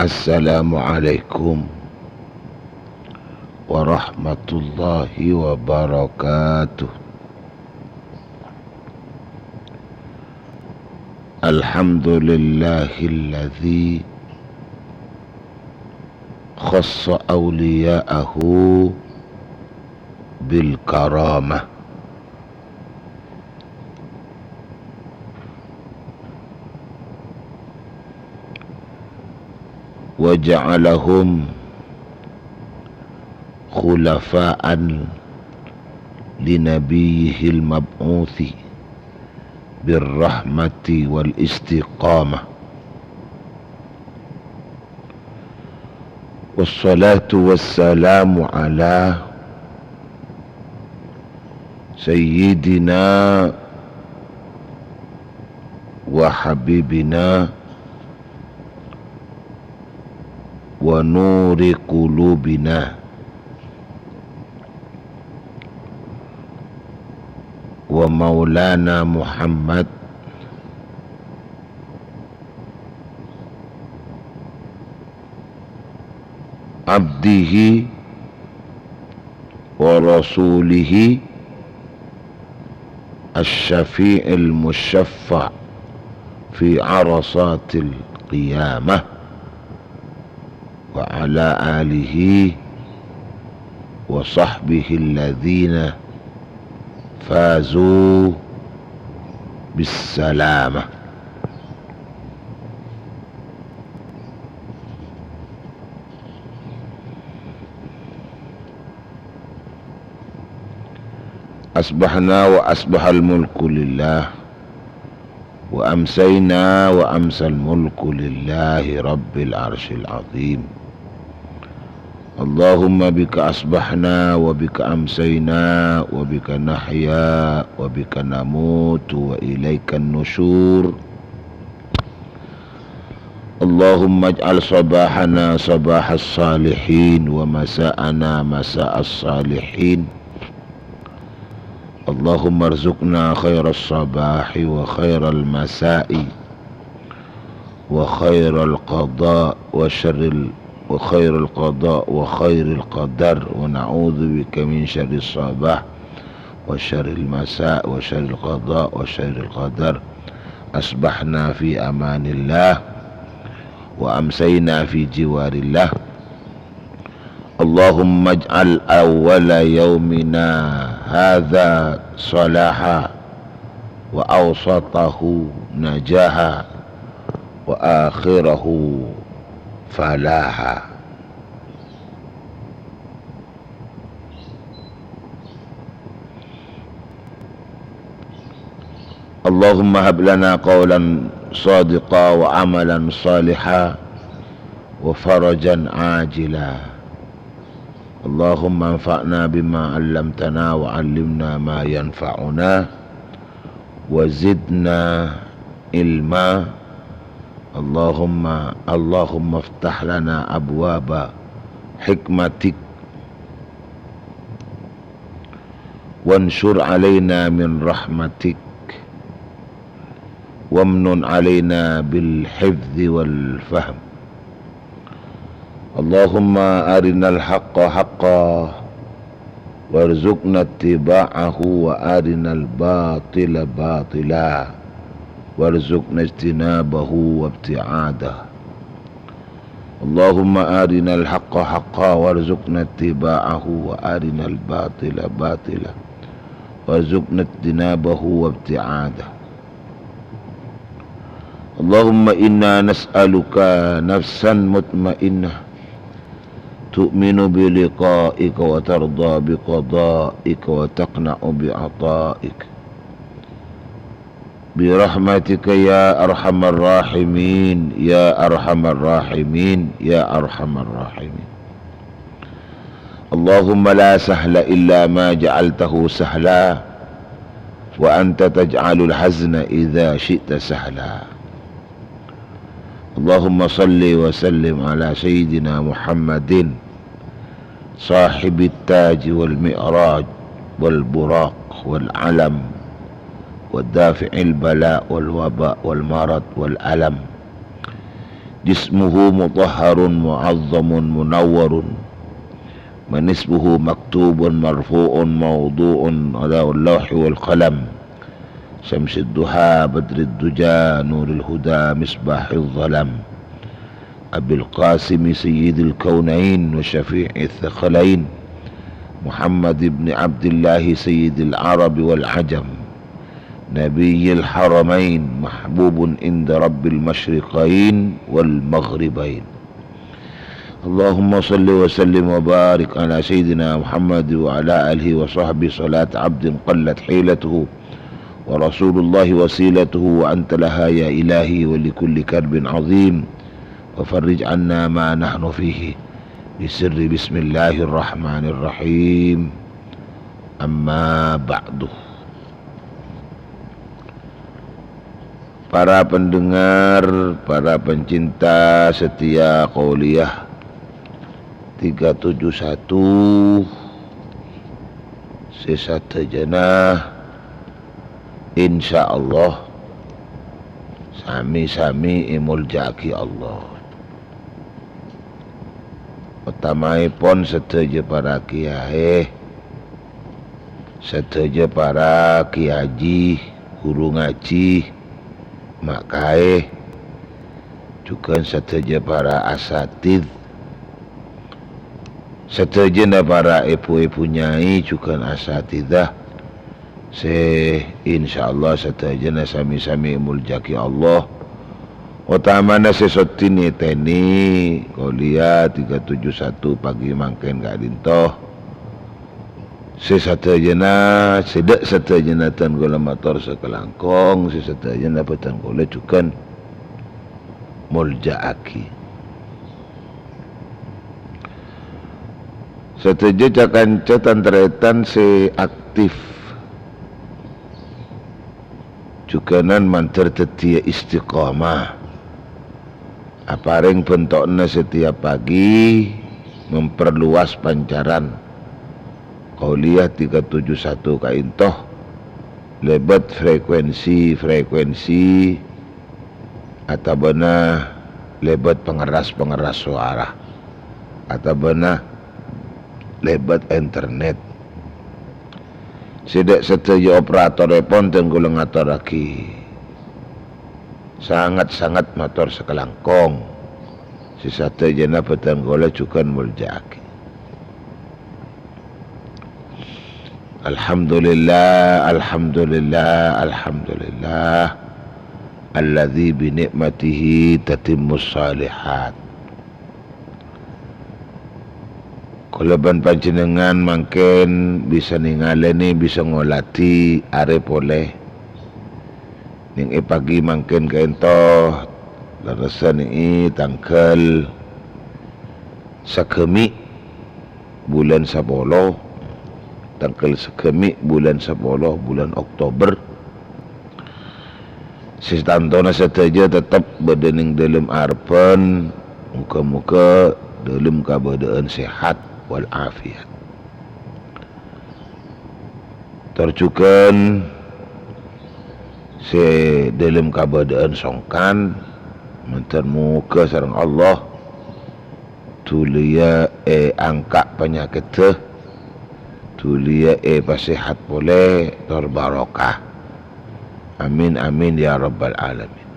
Assalamualaikum warahmatullahi wabarakatuh. Alhamdulillahilladzi khassa awliya'ahu bil karamah. Wa ja'alahum khulafa'an li nabiyyihil mab'utsi bir rahmati wal istiqamah. Wassalatu wassalamu ala sayyidina wa habibina wa nuri qulubina wa maulana Muhammad abdihi wa rasulihi asy-syafi'il musyaffa' fi arasatil qiyamah, wa ala alihi wa sahbihi alladzina fazu bis salamah. Asbahna wa asbahal mulku lillah, wa amsayna wa amsal mulku lillahi rabbil arsyil azim. Allahumma bika asbahna wa bika amsayna wa bika nahya wa bika namutu wa ilaikan nusyur. Allahumma ij'al sabahana sabahas salihin wa masa'ana masa'as salihin. Allahumma rzuqna khairas sabahi wa khairal masa'i wa khairal qada wa syarril, wa khairal qada wa khairil qadar, wa na'udzu bika min syarris sabah wa syarril masa wa syarril qada wa syarril qadar. Asbahna fi amanillah wa amsayna fi jiwarillah. Allahumma ij'al awwala yaumina hadza salaha wa awsatahu najaha wa akhirahu falaha. Allahumma hab lana qawlan sadiqa wa amalan saliha wa farajan ajila. Allahumma anfa'na bima 'allamtana wa 'allimna ma yanfa'una wa zidna ilma. Allahumma, Allahumma iftah lana abwaba hikmatik, wansyur 'alaina min rahmatik, wamnun 'alaina bil hifzi wal fahm. اللهم أرنا الحق حقا وارزقنا اتباعه وأرنا الباطل باطلا وارزقنا اجتنابه وابتعاده. اللهم أرنا الحق حقا وارزقنا اتباعه وأرنا الباطل باطلا وارزقنا اجتنابه وابتعاده. اللهم إنا نسألك نفسا مطمئنة تؤمن بلقائك وترضى بقضائك وتقنع بعطائك برحمتك يا أرحم الراحمين، يا أرحم الراحمين، يا أرحم الراحمين. اللهم لا سهل إلا ما جعلته سهلا وأنت تجعل الحزن إذا شئت سهلا. اللهم صل وسلم على سيدنا محمد صاحب التاج والمعراج والبراق والعلم ودافع البلاء والوباء والمرض والألم. جسمه مطهر معظم منور، منصبه مكتوب مرفوع موضوع على اللوح والقلم. شمس الضحى بدر الدجى نور الهدى مصباح الظلم. أبي القاسم سيد الكونين وشفيع الثقلين محمد بن عبد الله سيد العرب والعجم نبي الحرمين محبوب عند رب المشرقين والمغربين. اللهم صل وسلم وبارك على سيدنا محمد وعلى آله وصحبه صلاة عبد قلت حيلته ورسول الله وسيلته وأنت لها يا إلهي ولكل كرب عظيم وفرج عنا ما نحن فيه بسر بسم الله الرحمن الرحيم. أما بعد. Para pendengar, para pencinta setia Qauliyah tiga tujuh satu, sè sadhâjâna insyaallah sami-sami èmoljâ'aghi Allah. Otamaèpon sadhâjâ para kiyaè, sadhâjâ para kiyaji, ghuru ngajhi, ma' kaè, jhughân sadhâjâ para asatidz, sadhâjâna para èbhu-èbhu nyai jhughân asatidzah, sè insyaallah sadhâjâna sami-sami èmoljâ'aghi Allah. Otamana sè soddhi nètènè Qauliyah tiga tujuh satu pagi mangkèn ka'dinto. Sè sadhâjâna, sè dâ' sadhâjâna bhâdhân kaulâ mator sakalangkong, sè sadhâjâna bhâdhân kaulâ jhughân moljâ'aghi. Sadhâjâ ca-kanca tan-tarètan sè aktif jhughânan mandhâr dhâddhiyâ istiqomah. Aparèng bhânto'na setiap pagi memperluas pancaran Qauliyah tiga tujuh satu ka'dinto lèbât frekuensi-frekuensi otabâna lèbât pangerras-pangerras sowara, otabâna lèbât internet. Sè dâ' sadhâjâ operatorèpon bhâdhân kaulâ ngatorraghi sanget-sanget mator sakalangkong. Sè sadhâjâna bhâdhân kaulâ jhughân moljâ'aghi. Alhamdulillah, alhamdulillah, alhamdulillah. Alladzi bi ni'matihi tatimmus shalihat. Kaulâ bân panjhennengngan mangkèn bisa nèngalènè, bisa ngoladhi arè polè. Nèng è pagi mangkèn ka'dinto, lerressa nèng è tangghâl sagâmè' bulân sapolo, tangghâl sagâmè' bulân sapolo, bulân Oktober. Sè tantona sadhâjâ tettep bâdâ nèng dâlem arebbhân, moghâ-moghâ dâlem kabâdâ'ân sehat wal afiat. Tor jhughân sè dâlem kabâdâ'ân songkan, mandhâr moghâ sareng Allah Dhuliyâ èangka' panyakèddhâ, dhuliyâ èpasèhat polè, tor barokah. Amin, amin, ya rabbal alamin.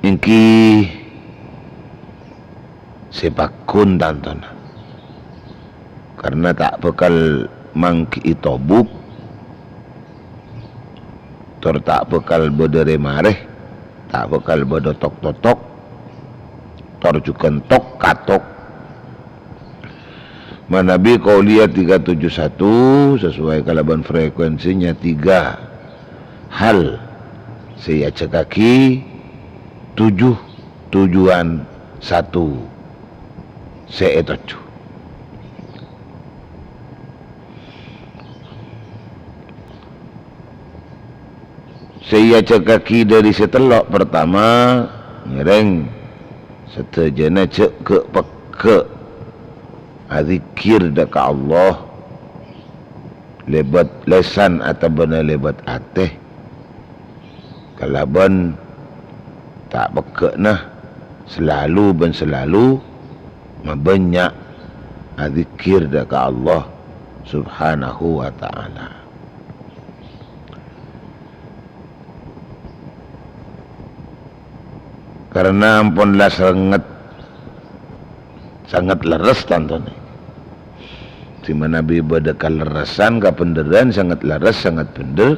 Èngghi sè pagghun tantona. Karna ta' bhâkal mangghi'i tobuk, tor ta' bhâkal bâdâ rè-marè, ta' bhâkal bâdâ tok-totok, tor jhughân tok-katok. Manabi Qauliyah tiga tujuh satu, sesuai kalabân frekuensinya tiga hal sè èajhâghâghi, tujuh tujuan satu sè ètojjhu. Sè èajhâghâghi dâri sè tello', partama, ngèrèng sadhâjâna jhâ' ghâ'-pegghâ' adzikkèr dâ' ka Allah, lèbât lèsan otabâna lèbât atè, kalabân ta' pegghâ'na salalu bân salalu mabânnya' adzikkèr dâ' ka Allah Subhanahu wa Ta'ala. Karna ampon la sanget, sanget lerres tantona. Sè manabi bâdâ kalerressan, kabhendherrân, sanget lerres, sanget bhendher.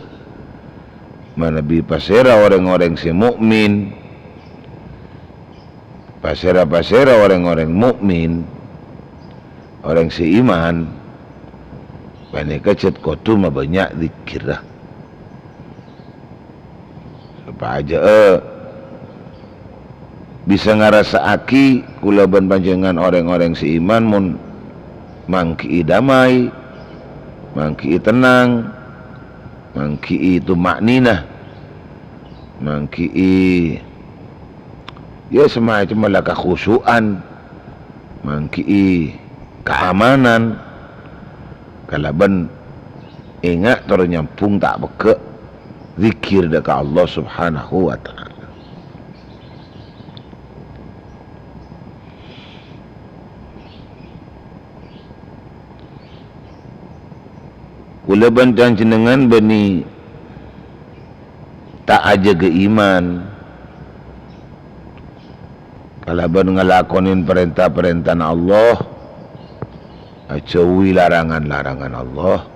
Manabi pasèra orèng-orèng sè mukmin, pasèra-pasèra orèng-orèng mukmin, orèng sè iman, panèka jhât kodhu mabânnya' dzikkèrra. Sopajâ bisa ngarassa'aghi kaulâ bân panjhennengngan orèng-orèng sè iman mon mangghi'i damai, mangghi'i tennang, mangghi'i tuma'ninah, mangghi'i, ya, samacemma la kakhusyu'an, mangghi'i kaamanan, kalabân enga' tor nyambhung ta' pegghâ' dzikkèr dâ' ka Allah Subhanahu wa Ta'ala. Kaulâ bân panjhennengngan bânnè ta' ajâgâ iman kalabân ngalakonè parènta-parèntana Allah, ajhâuwi larangan-larangan Allah.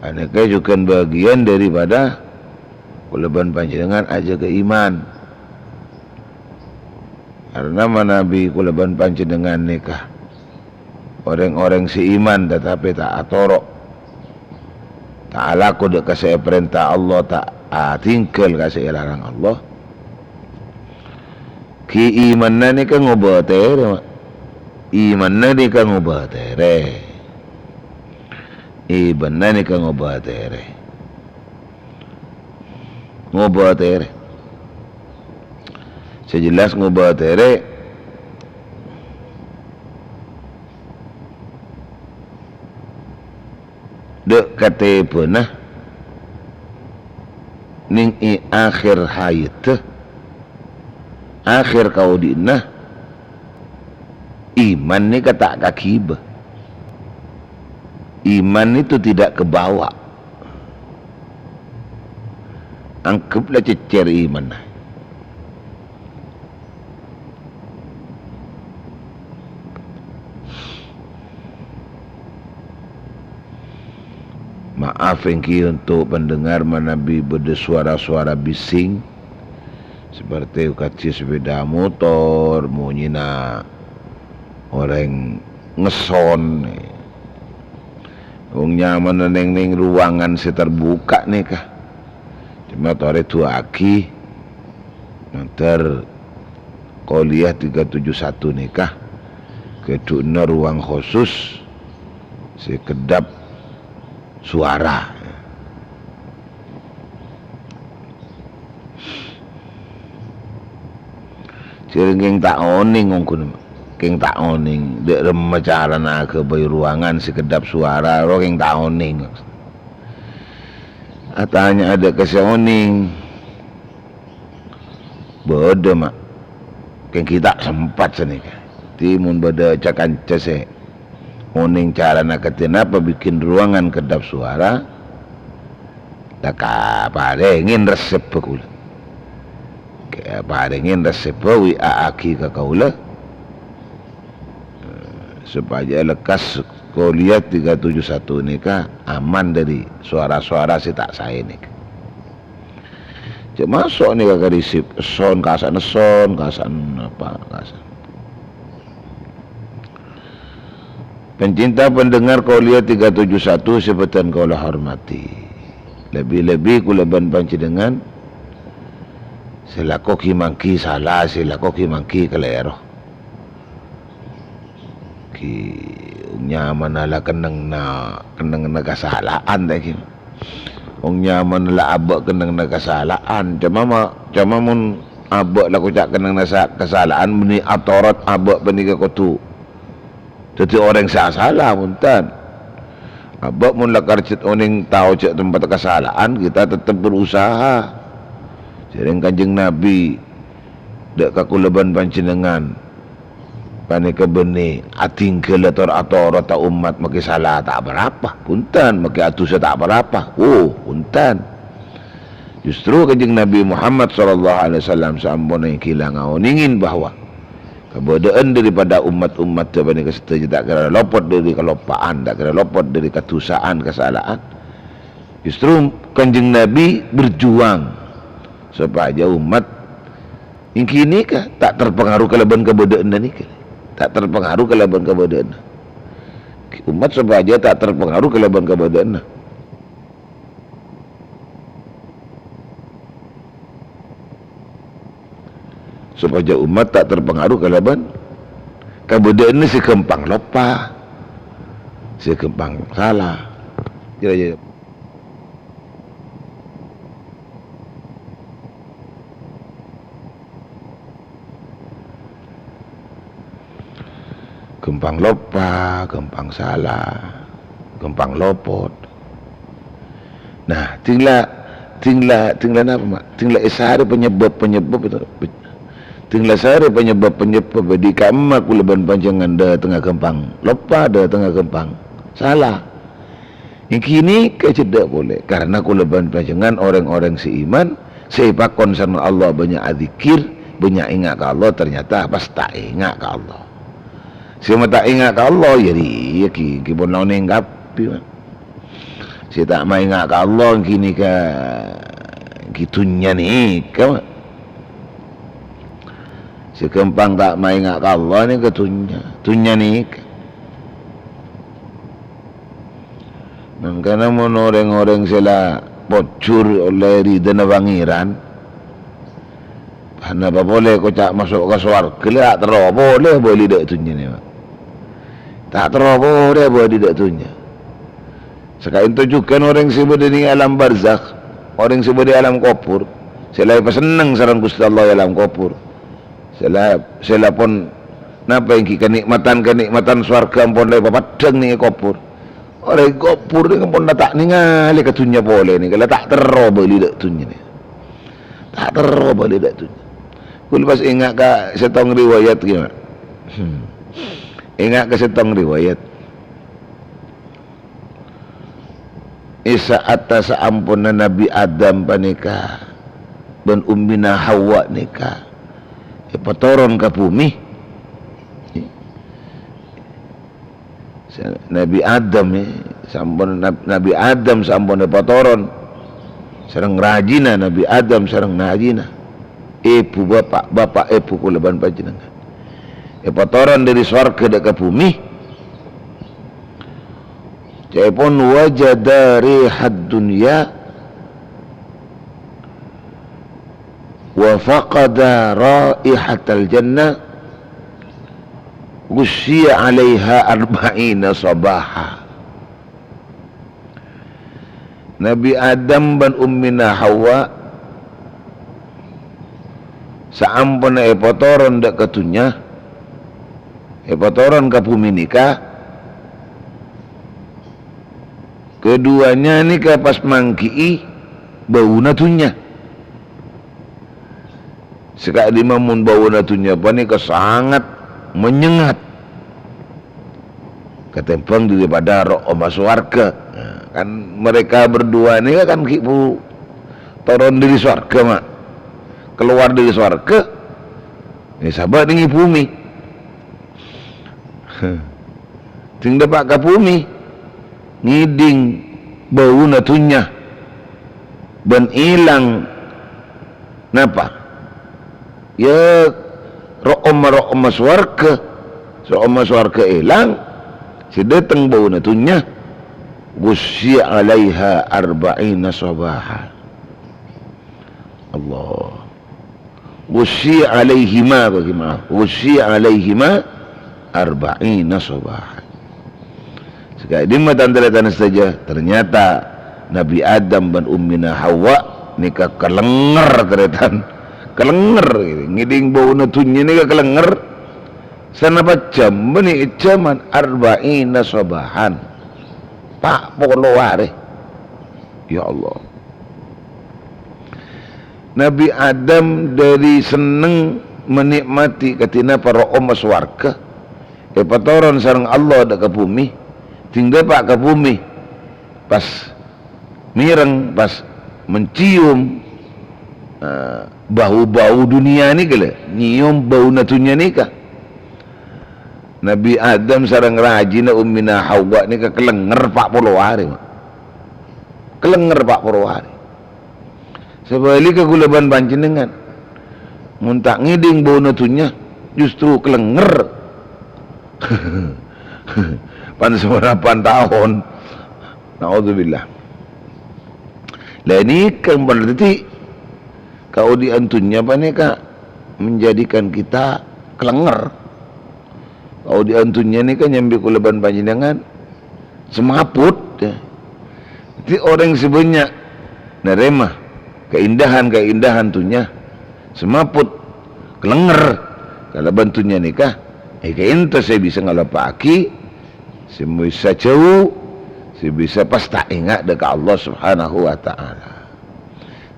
Panèka jhughân bâgiyân dâripada kaulâ bân panjhennengngan ajâgâ iman. Karna manabi kaulâ bân panjhennengngan nèka orèng-orèng sè iman, tatapè ta' atoro', ta' alako dâ' ka sè èparènta Allah, ta' atinggal ka sè èlarang Allah, ghi' imanna nèka ngobâtèrè, Ma'. Imanna nèka ngobâtèrè. Imanna nèka ngobâtèrè. Ngobâtèrè. Sè jelas ngobâtèrè dâ' katèbâna nèng è akhèr hayatta, akhèr kaodi'na, iman nèka ta' kaghibâ. Iman itu tidak kebawa. Anggep la cèccèr imanna. Maaf èngghi untuk pendengar manabi bâdâ suara-suara bising, seperti kadhi sepeda motor, monyèna orèng ngesson. Wong nyamana nèng-nèng ruangan sè terbuka nèka. Coma torè du'aaghi, mandhâr Qauliyah tiga tujuh satu nèka, ghâdhuwânna ruang khusus sè kedap suara. Jhâreng kèng ta' onèng ongghuwân, kèng ta' onèng, dâ' remma carana aghâbây ruangan sè kedap suara, ro kèng ta' onèng. Atanya'a dâ' ka sè onèng. Bâdâ, Ma'. Kèng ghi' ta' sempat sanèka. Dhâddhi mon bâdâ ca-kanca sè onèng carana kadhi napa bikin ruangan kedap suara, la ka-, parèngè reseppa kaulâ. Ka-, parèngè reseppa, W A-aghi ka kaulâ, eh, sopajâ lekkas Qouliyah tiga tujuh satu nèka aman dâri sowara-sowara sè ta' saè nèka. Cè' maso' nèka ka risip, son, kasa'an son, kasa'an apa, kasa'an. Pencinta pendengar Qouliyah tiga tujuh satu sè bhâdhân kaulâ hormati. Lebbi-lebbi kaulâ bân panjhennengngan sè lako ghi-mangghi sala, sè lako ghi-mangghi kalèro. Ghi-, nyamana la kennengnganna, kennengnganna kasala'an ta' ghi. Wong nyamana la abâ' kennengnganna kasala'an. Coma ma-, coma mon abâ' la koca' kennengnganna sa-, kasala'an, bânnè atorot abâ' panèka kodhu dâddhi orèng sè asala, bhunten. Abâ' mon la karjhât onèng tao jhâ' tempat kasala'an, kita tetep berusaha. Jhâreng Kanjeng Nabi, dâ' ka kaulâ bân panjhennengngan. Panèka bânnè adhinggâl ator-atorra ta' ommat makè sala ta' pa-rapa, bhunten, makè adusa ta' pa-rapa. Oh, bhunten. Justru Kanjeng Nabi Muhammad sallallahu alaihi wasallam samponna ènggi la ngaonèngè bahwa kabâdâ'ân daripada ommat-ommadda panèka sadhâjâ ta' kèra lopot dâri kaloppa'an, ta' kèra lopot dâri kadusa'an, kasala'an. Justru Kanjeng Nabi berjuang sopajâ ommat ènggi nèka ta' terpengaruh kalabân kabâdâ'ânna nèka. Ta' terpengaruh kalabân kabâdâ'ânna. Ommat sopajâ ta' terpengaruh kalabân kabâdâ'ânna. Sopajâ ommat ta' terpengaruh kalabân kabâdâ'ânna sè ghâmpang loppa, sè ghâmpang sala. Kira-kira. Ghâmpang loppa, ghâmpang sala, ghâmpang lopot. Nah, dhing la, dhing la, dhing la napa, Ma'? Dhing la èsarè panyebab-panyebab itu. Dhing la sarè panyebab-panyebab, dâddhi ka'imma kaulâ bân panjhennengngan dâtengnga ghâmpang loppa, dâtengnga ghâmpang sala. Ènggi nèka cèdhâ' polè, karna kaulâ bân panjhennengngan orèng-orèng sè iman, sè èpakon sareng Allah bânnya' adzikir, bânnya' enga' ka Allah, ternyata pas ta' enga' ka Allah. Sè ma' ta' enga' ka Allah, ya rèya ghi, ghi pon la onèng kabbhi, Ma'. Sè ta' maènga' ka Allah, ghi nèka, ghi dhunnya nèka, Ma'. Sè ghâmpang ta' maènga' ka Allah nèka dhunnya, dhunnya nèka. Mangkana mon orèng-orèng sè la pojhur ollè ridhâna Pangèran, ponapa polè koca' maso' ka sowarghâ, la ta' terro polè abâli dâ' dhunnya nèka. Ta' terro polè abâli dâ' dhunnya. Saka'dinto jhughân orèng sè bâdâ è alam barzakh, orèng sè bâdâ è alam kobhur, sè la èpasenneng sareng Ghustè Allah è alam kobhur. Sè la, sè la pon napa ènggi kanè'matan-kanè'matan sowarghâ ampon la èpapeddhâng nèng è kobhur. Orèng kobhur nèka ampon la ta' nèngalè ka dhunnya polè nèka, la ta' terro abâli dâ' dhunnya nèka. Ta' terro abâli dâ' dhunnya. Kaulâ pas enga' ka sèttong riwayat ghi, Ma'. Hmm. Enga' ka sèttong riwayat. È sa'atta saamponna Nabbhi Adam panèka bân Ummina Hawa nèka èpatoron ka bhumè. Sa-, Nabbhi Adam, è, sampon Nab-, Nabbhi Adam sampon èpatoron sareng rajina, Nabbhi Adam sareng rajina. Èbhu bapa', bapa' èbhu kaulâ bân panjhennengngan. Èpatoron dâri sowarghâ dâ' ka bhumè. Ca'èpon wajada rihad dunya wa faqada raihatal jannah, ghusyya 'alaiha arba'ina sabaha. Nabbhi Adam bân Ummina Hawa saamponna èpatoron dâ' ka dhunnya, èpatoron ka bhumè nèka, keduanya nèka pas manggi'i bâuna dhunnya. Sè ka'dimma mon bâuna dhunnya panèka sangat menyengat katèmbhâng daripada ro'omma sowarghâ. Nah, kan mereka berdua nèka kan ghi' bu-, toron dâri sowarghâ, Ma'. Kalowar dâri sowarghâ, ya, sabâ' nèng è bhumè. Sèng dâpa' ka bhumè, ngèdhing bâuna dhunnya, bân èlang napa? Ya, ro'omma-ro'omma sowarghâ, ro'omma sowarghâ èlang, sè dâteng bâuna dhunnya, "Ghusyyiya 'alaiha arba'ina shabaha." Allah. "Ghusyyiya 'alaihima," bâgi maaf. "Ghusyyiya 'alaihima arba'ina shabaha." Sè ka'dimma tan-tarètan sadhâjâ, ternyata Nabi Adam bân Ummina Hawa nèka kalènger, tarètan. Kalènger, ngèdhing bâuna dhunnya nèka kalènger. Sanapa jhâm bânnè è jhâman, arba'ina shabahan. Pa' polo arè. Ya Allah. Nabi Adam dâri senneng menikmati kadhi napa ro'omma sowarghâ, èpatoron sareng Allah dâ' ka bhumè, sèng dâpa' ka bhumè, pas mèreng, pas mencium, eh, bau-bau dunia nèka lho, nyèyom bâuna dhunnya nèka. Nabi Adam sareng rajina Ummina Hawa nèka kalènger pa' polo arè, Ma'. Kalènger pa' polo arè. Sabhâligghâ kaulâ bân panjhennengngan, mon ta' ngèdhing bâuna dhunnya, justru kalènger. Pan-, saparapan taon. Naudzubillah. Lah, nèka berarti kaodi'ân dhunnya panèka menjadikan kita kalènger. Kaodi'ân dhunnya nèka nyambi kaulâ bân panjhennengngan semaput, ya. Dhâddhi orèng sè bânnya' narèma kaèndahan-kaèndahan dhunnya, semaput, kalènger kalabân dhunnya nèka, ènggi ènto sè bisa ngaloppa'aghi, sè bisa jhâu, sè bisa pas ta' enga' dâ' ka Allah Subhanahu wa Ta'ala.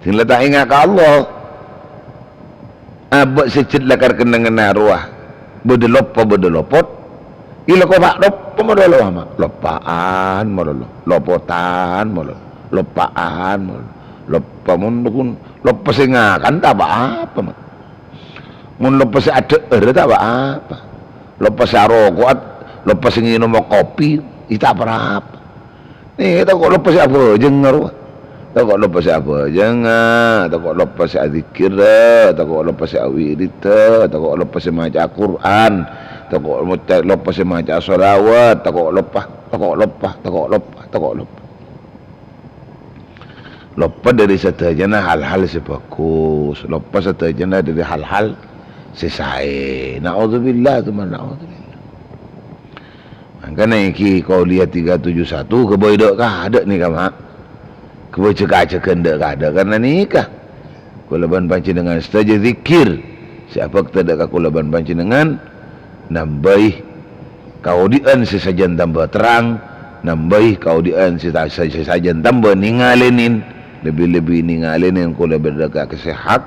Sè la ta' enga' ka Allah, abâ' sajjhât lakar kennengnganna rowa. Bâdâ loppa, bâdâ lopot. Ila kopa' loppa malolo, Ma'. Loppa'an malolo. Lopotan malolo. Loppa'an malolo. Loppa mon kun, loppa sè ngakan ta' pa-apa, Ma'. Mon loppa sè adhâ'âr ta' pa-apa. Loppa sè aroko'at, loppa sè ngènoma kopi, ita' pa-apa. Nè, tako' loppa sè abhâjângnga rowa. Tako' loppa sè abhâjângnga, tako' loppa sè adzikkèra, tako' loppa sè awirida, tako' loppa sè maca'a Qur'an, tako' moca-, loppa sè maca'a shalawat, tako' loppa, tako' loppa, tako' loppa, tako' loppa. Loppa dâri sadhâjâna hal-hal sè bhâghus, loppa sadhâjâna dâri hal-hal sè saè. Naudzubillah, tsumma naudzubillah. Mangkana ènggi Qauliyah tiga tujuh satu ghâbây dâ' kaadâ' nèka, Ma'. Ghâbây jhâk-ajhâghân dâ' kaadâ'. Karna nèka, kaulâ bân panjhennengngan sadhâjâ dzikir sè abhâkta dâ' ka kaulâ bân panjhennengngan, nambâi kaodi'ân sè sajân tambâ terrang, nambâi kaodi'ân sè ta-, sè, sè sajân tambâ nèngalènè, lebbi-lebbi nèngalènè kaulâ bân dâ' ka sè hak,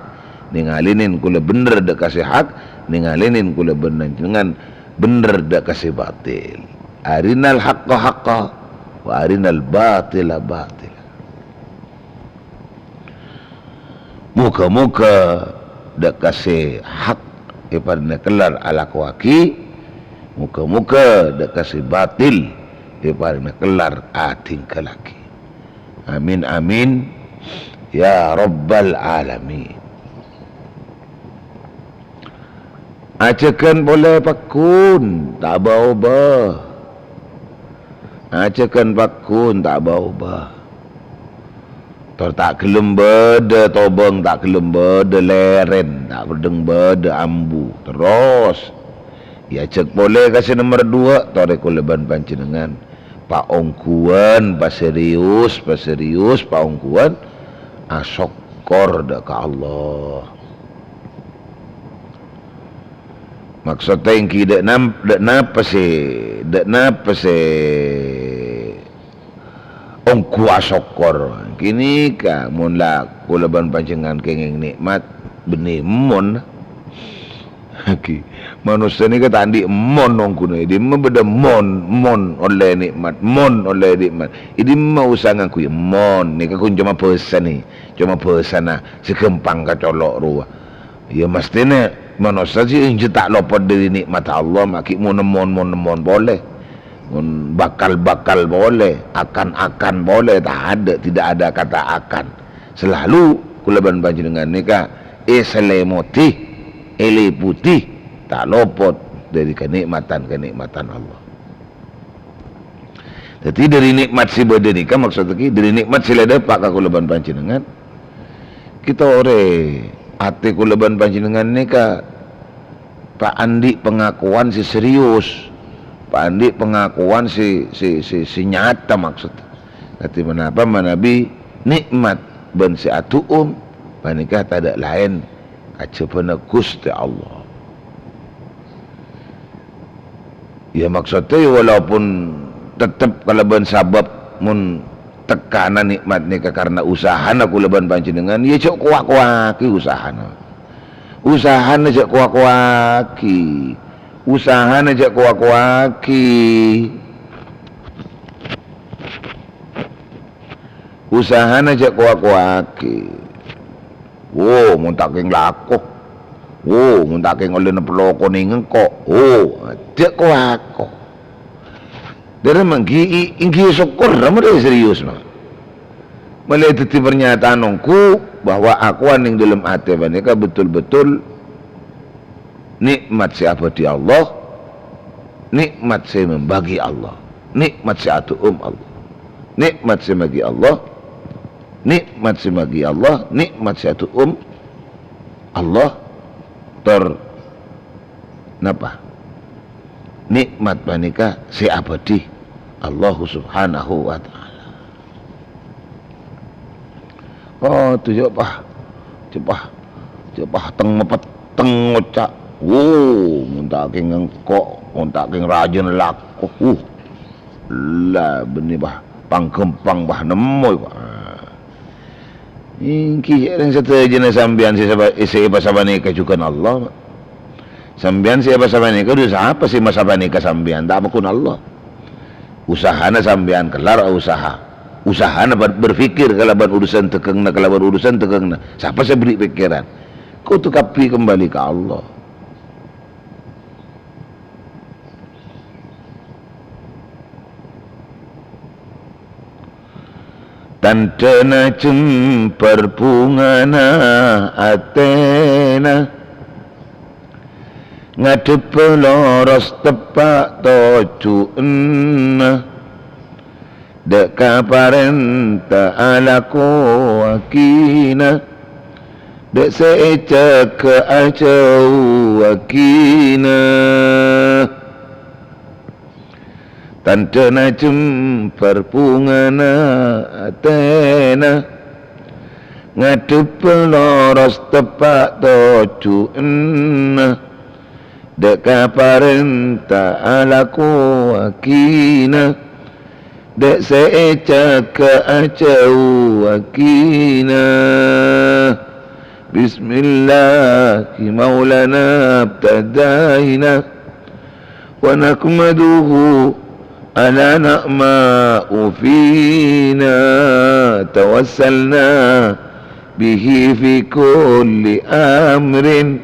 nèngalènè kaulâ bhendher dâ' ka sè hak, nèngalènè kaulâ bân panjhennengngan bhendher dâ' ka sè batil. Arinal haqqa haqqa, wa arinal batila batila. Moghâ-moghâ dâ' ka sè hak èparèngana kellar alakowaghi, moghâ-moghâ dâ' ka sè batil èparèngana kellar adhingghâllaghi. Amin, amin, ya rabbal alamin. Ajhâghân polè pagghun, ta' bâ-obâ. Ajhâghân pagghun, ta' bâ-obâ. Tor ta' ghellem bâdâ tobâng, ta' ghellem bâdâ lèrèn, ta' ghellem bâdâ ambu. Terros, èajhâk polè ka sè nomer duwâ', torè kaulâ bân panjhennengngan. Paongghuwân, paserius, paserius, paongghuwân, asokkor dâ' ka Allah. Maksodda ènggi dâ' nam-, dâ' napa sè, dâ' napa sè ongghu asokkor? Ghânèka, mon la kaulâ bân panjhennengngan kèngèng nè'mat, Bânnè mon. Ghi, manossa nèka ta' andi' mon ongghuna. È dimma bâdâ mon, mon ollè nè'mat, mon ollè nè'mat. È dimma usaha ngangghuy mon. Nèka ghun coma bhâsanè, coma bhâsana sè ghâmpang kacolo' rowa. Iyâ, mestèna manossa sè enjâ' ta' lopot dâri nè'mat Allah, ma' ghi' mon-mon, mon-mon polè. Mon bakal-bakal polè, akan-akan polè, tadâ', tidak ada kata akan. Selalu kaulâ bân panjhennengngan nèka èsèlèmodhi, èlèpudhi, ta' lopot dâri kanè'matan-kanè'matan Allah. Dhâddhi, dâri nè'mat sè bâdâ nèka, maksod ghi, dâri nè'mat sè la èdâpa' ka kaulâ bân panjhennengngan, ghi torè atè kaulâ bân panjhennengngan nèka pa' andi' pangakowan sè serius, pa' andi' pangakowan sè, sè, sè, sè nyata, maksod. Dhâddhi, manapa manabi nè'mat bân sè adu'um panèka tadâ' laèn kajhâbhâna Ghustè Allah. Iyâ, maksoddhâ, iyâ, walaupun tettep kalabân sabâb mon tekkana nè'mat nèka karna usahana kaulâ bân panjhennengngan, iyâ, jhâ' kowa-kowaghi usahana. Usahana jhâ' kowa-kowaghi. Usahana jhâ' kowa-kowaghi. Usahana jhâ' kowa-kowaghi. Wo, mon ta' kèng lako. Wo, mon ta' kèng ollè neplo konèngnga engko'. Wo, jhâ' kowa-ko. Dârâ mangghi, i-, ènggi sokkor, mon dâ' serius, no. Molaè dhâddhi pernyataan ongghu bahwa akowan neng dâlem atè panèka betul-betul nè'mat sè abâdhi Allah, nè'mat sè membagi Allah, nè'mat sè adu'um Allah, nè'mat sè maghi Allah, nè'mat sè maghi Allah, nè'mat sè adu'um Allah, tor napa? Nè'mat panèka sè abâdhi Allah Subhanahu wa Ta'ala. Oh, tu jhâ' pa, jhâ' pa, jhâ' pa teng-mapetteng ngoca', "Wo, mon ta' kèng engko', mon ta' kèng rajâna lako." Uh, la bânnè, bâh, pang-ghâmpang, bâh, nemmo, bâh. Ènggi, rèng sadhâjâna sampèyan sè sapa-, sè èpasapanèka jhughân Allah. Sampèyan sè èpasapanèka, dhu sapa sè masapanèka sampèyan? Ta' pagghun Allah. Usahana sampèyan kellar usaha. Usahana ber-, berpikir kalabân urusan dhâgghângnga, kalabân urusan dhâgghângnga. Sapa sè bherri' pèkkèran? Kodhu kabbhi kembali ka Allah. Tandhâna jembhâr bhungana atèna, ngadhebbhâ loros teppa' tojjhuna. Dâ' ka parènta alakowaghina, dâ' sè èjâgâ ajhâuwaghina. Tandhâna jembhâr bhungana atèna, ngadhebbhâ loros teppa' tojjhuna. Dâ' ka parènta alakowaghina, dâ' sè èjâgâ ajhâuwaghina. Bismillahi maulana abtadaina, wa nahmaduhu ala na'ma'u fina, tawassalna bihi fi kulli amrin,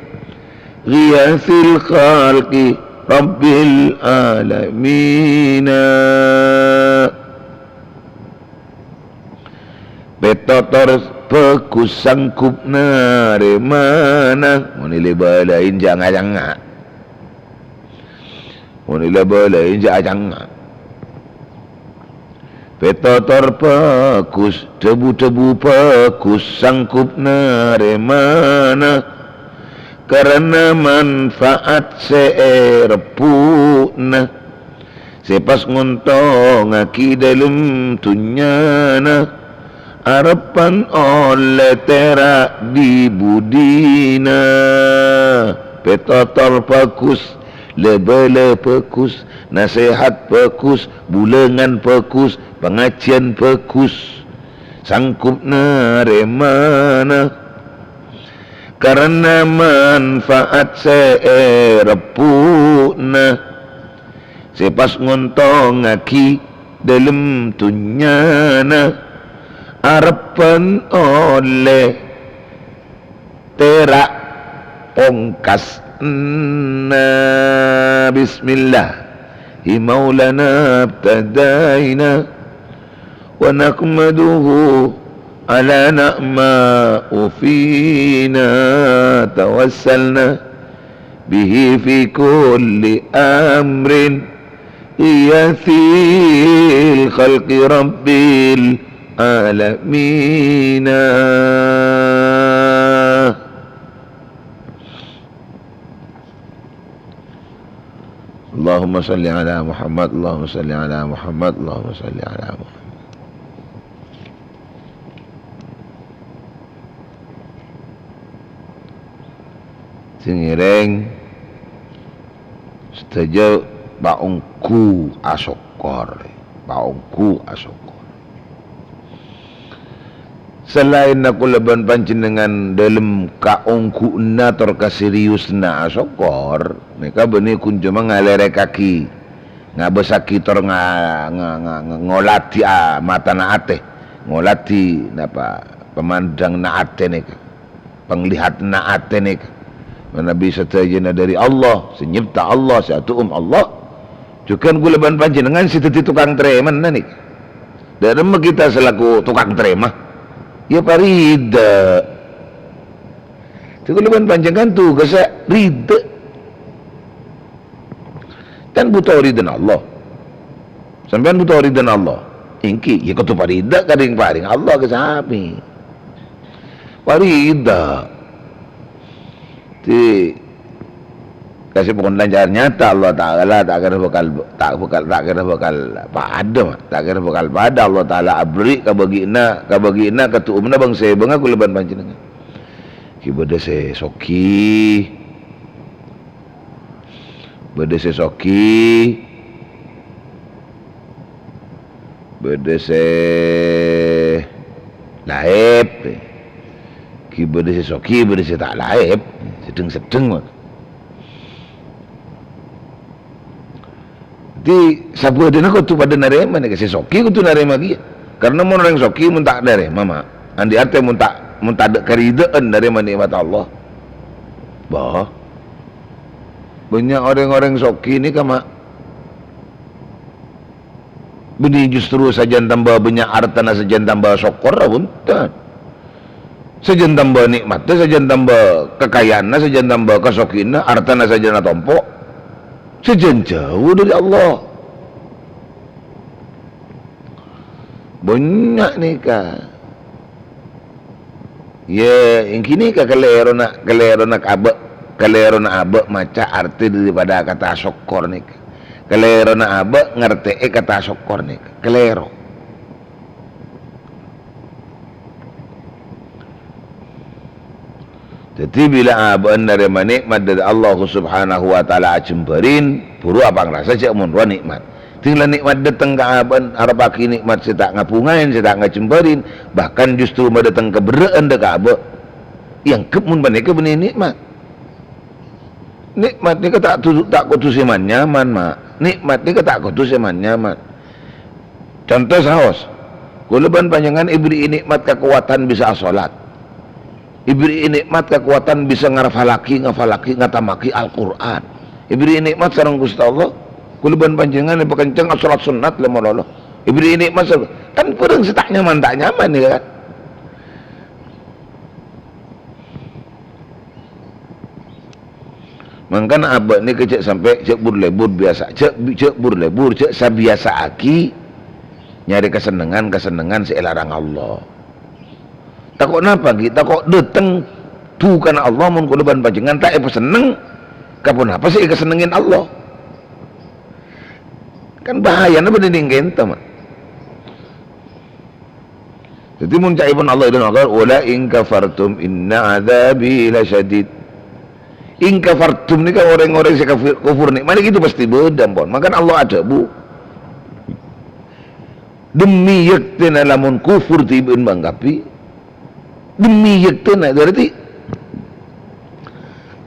ghiyathil khalqi rabbil alamina. Pètotor bhâghus sanggup narèmana, mon èlè-bâlâi jhâ' nga-canga'. Mon èlè-bâlâi jhâ' nga-canga'. Pètotor bhâghus, dhâbu-dhâbu bhâghus, sanggup narèmana, karana manfaat sè èrebbhu'na, sè pas ngontongngaghi dâlem dhunnyana, arebbhân ollè tèra' dhi-budhina. Pètotor bhâghus, lè-bâlâ bhâghus, nasèhat bhâghus, bulângan bhâghus, pangajhiyân bhâghus, sanggup narèmana. Karana manfaat sè èrebbhu'na, sè pas ngontongngaghi dhâlem dhunnyana, arebbhân ollè tèra' ongkasna. Bismillah. Hi maulana abtadaina. ونحمده على نعماء فينا توسلنا به في كل أمر غياث الخلق رب العالمين. Allahumma shalli ala Muhammad, Allahumma shalli ala Muhammad, Allahumma shalli ala Muhammad. Sè ngèrèng sadhâjâ paongghu asokkor, paongghu asokkor. Salaènna kaulâ bân panjhennengngan dhâlem kaongghu'ânna tor kaseriusânna asokkor, nèka bânnè ghun coma ngalèrèkaghi, ngabâssaghi tor nga-, nga-, nga-, nga-, ngoladhi a-, matana atè, ngoladhi napa, pamandhânganna atè nèka. Panglihatanna atè nèka. Manabi sadhâjâna dhâri Allah, sè nyèpta Allah, sè adhu'um Allah. Jhughân kaulâ bân panjhennengngan sè dhâddhi tokang tarèmana nèka. Dhâremma kita selaku tokang tarèma, ya parida. Dhâddhi kaulâ bân panjhennengngan tugassa rida. Kan buto ridhâna Allah. Sampèyan buto ridhâna Allah. Èngghi, ya kodhu parida ka rèng-parèng Allah ka samè. Parida. Di, kasè pokon lancar nyata Allah Ta'ala ta' kèra bhâkal, ta' bhâkal, ta' kèra bhâkal padâ, ma. Ta' kèra bhâkal padâ Allah Ta'ala aberri' ka bâgi'na, ka bâgi'na, ka dhu'umma bhângsè bângal kaulâ bân panjhennengngan. Ghi' bâdâ sè soghi. Bâdâ sè soghi, bâdâ sè laèp, ghi' bâdâ sè soghi, bâdâ sè ta' laèp, sedheng-sedheng, ma. Dhâddhi, sabâdâna kodhu padâ narèma nèka, sè soghi kodhu narèma kèya. Karna mon orèng soghi mon ta' narèma, ma, andi' artè mon ta', mon tadâ' karidhâ'ân narèma nè'mat Allah. Bâh. Bânnya' orèng-orèng soghi nèka, ma', bânnè justru sajân tamba bânnya' artana sajân tamba sokkorra, bhunten. Sajân tamba nè'matta, sajân tamba kakayaanna, sajân tamba kasoghiyânna, artana sajân atompo', sajân jhâu dhâri Allah. Bânnya' nèka. Yâ, èngghi nèka kalèrona, kalèrona abâ', kalèrona abâ' maca artè daripada kata sokkor nèka. Kalèrona abâ' ngartè'è kata sokkor nèka. Kalèro. Dhâddhi, bilâ abâ'na narèma nè'mat dhâri Allah Subhanahu wa Ta'ala ajembhârin, buru apangrasa jhâ' mon rowa nè'mat. Dhing la nè'mat dhâteng ka abâ'na, arebbhâghi nè'mat sè ta' ngabhungaèn, sè ta' ngajembhârin, bahkan justru madhâteng kaberrâ'ân dhâ' ka abâ'. Èangghep mon panèka bânnè nè'mat. Nè'mat nèka ta' du-, ta' kodhu sè man-nyaman, ma'. Nè'mat nèka ta' kodhu sè man-nyaman. Conto saos, kaulâ bân panjhennengngan èberri'i nè'mat kakowadhân bisa asolat. Èberri'i nè'mat kakowadhân bisa ngarafalaghi, ngafalaghi, ngatamaghi Al-Qur'an. Èberri'i nè'mat sareng Ghustè Allah, kaulâ bân panjhennengngan èpakenceng asolat sunnat la malolo. Èberri'i nè'mat sar-, kan bhârâng sè ta' nyaman, ta' nyaman, ya kan? Mangkana abâ' nèka jhâ' sampè', jhâ' bur-lebur biyasa, jhâ', jhâ' bur-lebur, jhâ' sabiyasa'aghi nyarè kasennengngan-kasennengngan sè èlarang Allah. Tako' napa, ghi? Tako' dhâteng dhukana Allah mon kaulâ bân panjhennengngan ta' èpasenneng ka ponapa sè èkasennengngè Allah. Kan bahayana bâdâ nèng kènto, ma'. Dhâddhi, mon ca'èpon Allah, "Wa la in kafartum inna adzabi lasyadid." In kafartum nèka orèng-orèng sè kafir, kufur nè'mat nèka pastè bâdâ, ampon. Mangkana Allah adhâbu, "Dhemmi yâktèna lamon kufur dhibi'ân mangkabbhi." Dhemmi yâktèna, berarti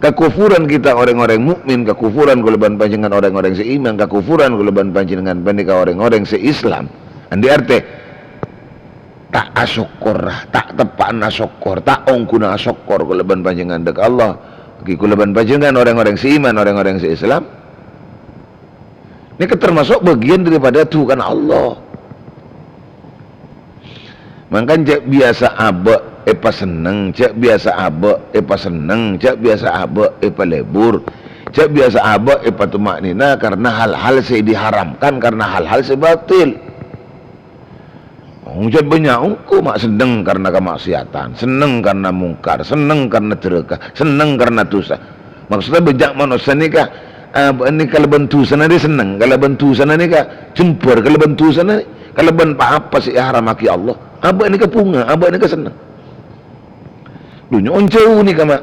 Kakufuran kita orèng-orèng mukmin, kakufuran kaulâ bân panjhennengngan orèng-orèng sè iman, kakufuran kaulâ bân panjhennengngan panèka orèng-orèng sè Islam. Andi' artè, ta' asokkor, ta' teppa'na asokkor, ta' ongghuna asokkor kaulâ bân panjhennengngan dâ' ka Allah. Ghi kaulâ bân panjhennengngan orèng-orèng sè iman, orèng-orèng sè Islam. Nèka termasuk bagian daripada dukana Allah. Mangkana jhâ' biyasa abâ' èpasenneng, jhâ' biyasa abâ' èpasenneng, jhâ' biyasa abâ' èpalebur, jhâ' biyasa abâ' èpatuma'nina karena hal-hal sè diharamkan, karena hal-hal sè batil. Wong jhât bânnya' ongko' ma' senneng karna kamaksiatan, senneng karna mungkar, senneng karna dhârâka, senneng karna dhusa. Maksudnya bânnya' manossa nèka, eh, nèka kalabân dhusana rè senneng, kalabân dhusana nèka jembhâr, kalabân dhusana rè, kalabân pa-apa sè èharammaghi Allah. Abâ' nèka bhunga, abâ' nèka senneng. Lho, nyo'on jhâu nèka, ma'.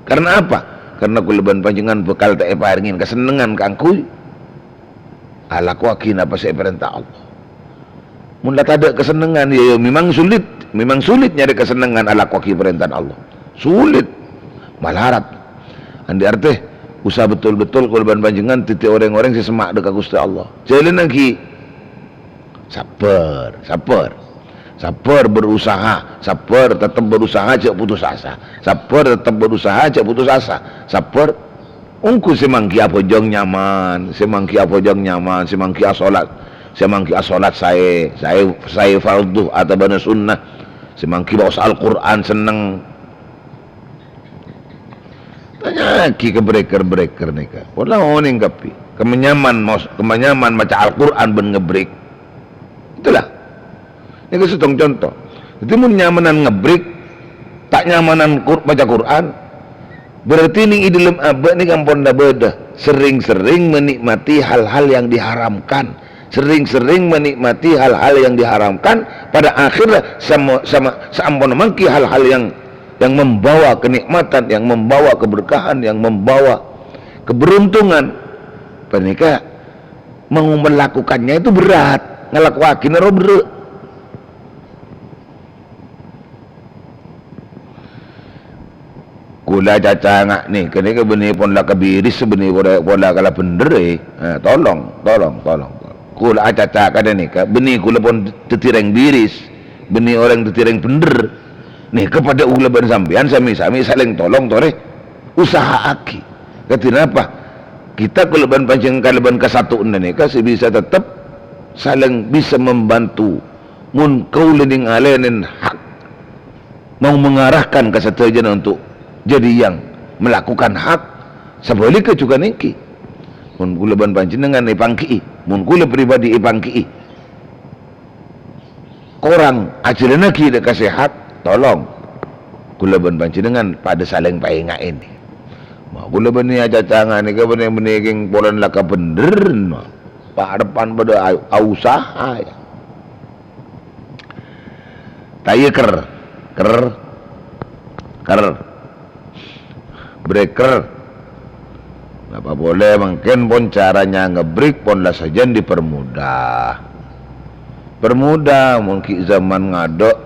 Karna apa? Karna kaulâ bân panjhennengngan bhâkal ta' èparèngè kasennengngan kaangghuy alakowaghi napa sè èparènta Allah. Mon la tadâ' kasennengngan, ya, ya, memang sulit, memang sulit nyarè kasennengngan alakowaghi parèntana Allah. Sulit, malarat. Andi' artè, usaha betul-betul kaulâ bân panjhennengngan dhâddhi orèng-orèng sè semma' dâ' ka Ghustè Allah. Jhâlânnaghi. Sabbhâr, sabbhâr. Sabbhâr berusaha, sabbhâr tetep berusaha, jhâ' putus asa. Sabbhâr tetep berusaha, jhâ' putus asa. Sabbhâr. Ongghu sè mangghi abhâjâng nyaman, sè mangghi abhâjâng nyaman, sè mangghi asolat, sè mangghi asolat saè, saè, saè fardhu atabâna sunnah, sè mangghi maos Al-Qur'an senneng. Tanya'aghi ka breker-breker nèka. Pon la onèng kabbhi. Kemma nyaman maos-, kemma nyaman maca Al-Qur'an bân ngebreak. Itulah. Nèka sèttong conto. Dhâddhi, mon nyamanan ngebreak, ta' nyamanan Qur-, maca Qur'an, berarti nèng è dhâlem abâ' nèka ampon la bâdâ. Sering-sering menikmati hal-hal yang diharamkan. Sering-sering menikmati hal-hal yang diharamkan, pada akhirnya sama, sama, saamponna mangghi hal-hal yang, yang membawa kenikmatan, yang membawa keberkahan, yang membawa keberuntungan. Panèka mau melakukannya itu berat, ngalakowaghina ro berrâ'. Kaulâ acaca nga' nèka, nèka bânnè pon la kabiris, bânnè pon la, pon la kala bhendher, eh. Eh, tolong, tolong, tolong, tolong. Kaulâ acaca kadhâ' nèka, bânnè kaulâ pon dhâddhi rèng biris, bânnè orèng dhâddhi rèng bhendher. Nèka padâ kaulâ bân sampèyan sami-sami salèng tolong, torè usaha'aghi. Kadhi napa? Kita kaulâ bân panjhennengngan kalabân kasattowanna nèka sè bisa tetep salèng bisa membantu. Mon kaulâ nèng-ngalènè hak, mau mengarahkan ka sadhâjâna untuk jadi yang melakukan hak, sabhâligghâ jhughân èngghi. Mon kaulâ bân panjhennengngan èpangghi'i, mon kaulâ pribadi èpangghi'i, korang ajhâlânnaghi dâ' ka sè hak, tolong. Kaulâ bân panjhennengngan padâ salèng paènga'è. Ma' kaulâ bânnè acaca nga' nèka bânnè-bânnè kèng polana la kabhendherrân, ma'. Padâ pan padâ a-, ausaha, ya. Tayyâ, ker, ker, ker. Breker. Napa polè mangkèn pon carana ngebreak pon la sajân dipermudah. Permudah, mon ghi' zaman ngadâ'.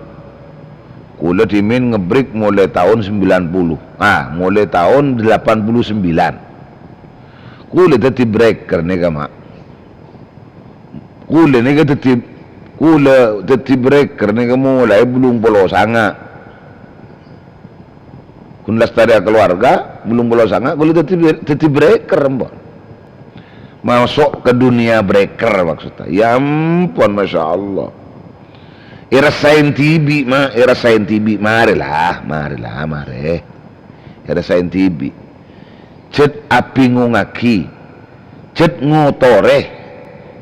Kaulâ dhimèn ngebreak molaè taon sembilan puluh. Ah, molaè taon delapan puluh sembilan. Kaulâ dhâddhi breker nèka, ma'. Kaulâ nèka dhâddhi, kaulâ dhâddhi breker nèka molaè bâllung polo sanga'. Ghun lastarè kaluwarga, bâllung polo sanga', kaulâ dhâddhi, dhâddhi breker, empon. Maso' ka dunia breker, maksudnya. Ya ampon, Masya Allah. Èrasaèn dhibi', ma', èrasaèn dhibi'. Marè la, marè la, marè. Èrasaèn dhibi'. Jhât abingongaghi, jhât ngotorè,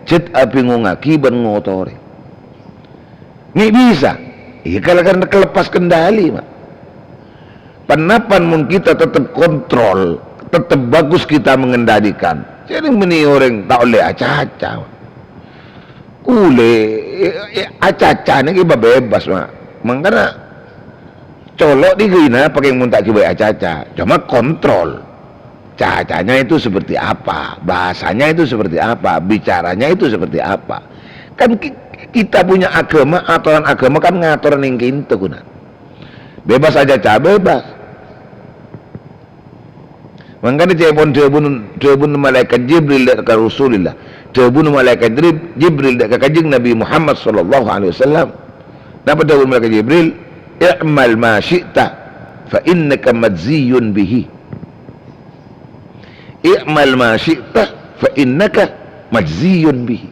jhât abingongaghi bân ngotorè. Mè' bisa? Iyâ, kala-, karena kelepas kendali, ma'. Panapan mon kita tetep kontrol, tetep bagus kita mengendalikan. Jhâ' nèng bânnè orèng ta' ollè acaca, ma'. Kaulâ, eh, eh, acaca nèka bebas, ma'. Mangkana colo' dhighâina pakèng mon ta' ghibâ acaca. Cuma kontrol. Cacanya itu seperti apa, bahasanya itu seperti apa, bicaranya itu seperti apa. Kan ki-, kita punya agama, atoran agama kan ngator nèng kènto ghuna. Bebas acaca, bebas. Mangkana ca'èpon dhâbuna, dhâbuna Malaèkat Jibril dâ' ka Rasulillah. Dhâbuna Malaèkat Jib-, Jibril dâ' ka Kanjeng Nabi Muhammad sallallahu alaihi wasallam. Napa dhâbuna Malaèkat Jibril? "I'mal ma syi'ta, fa innaka majziyun bihi." "I'mal ma syi'ta, fa innaka majziyun bihi."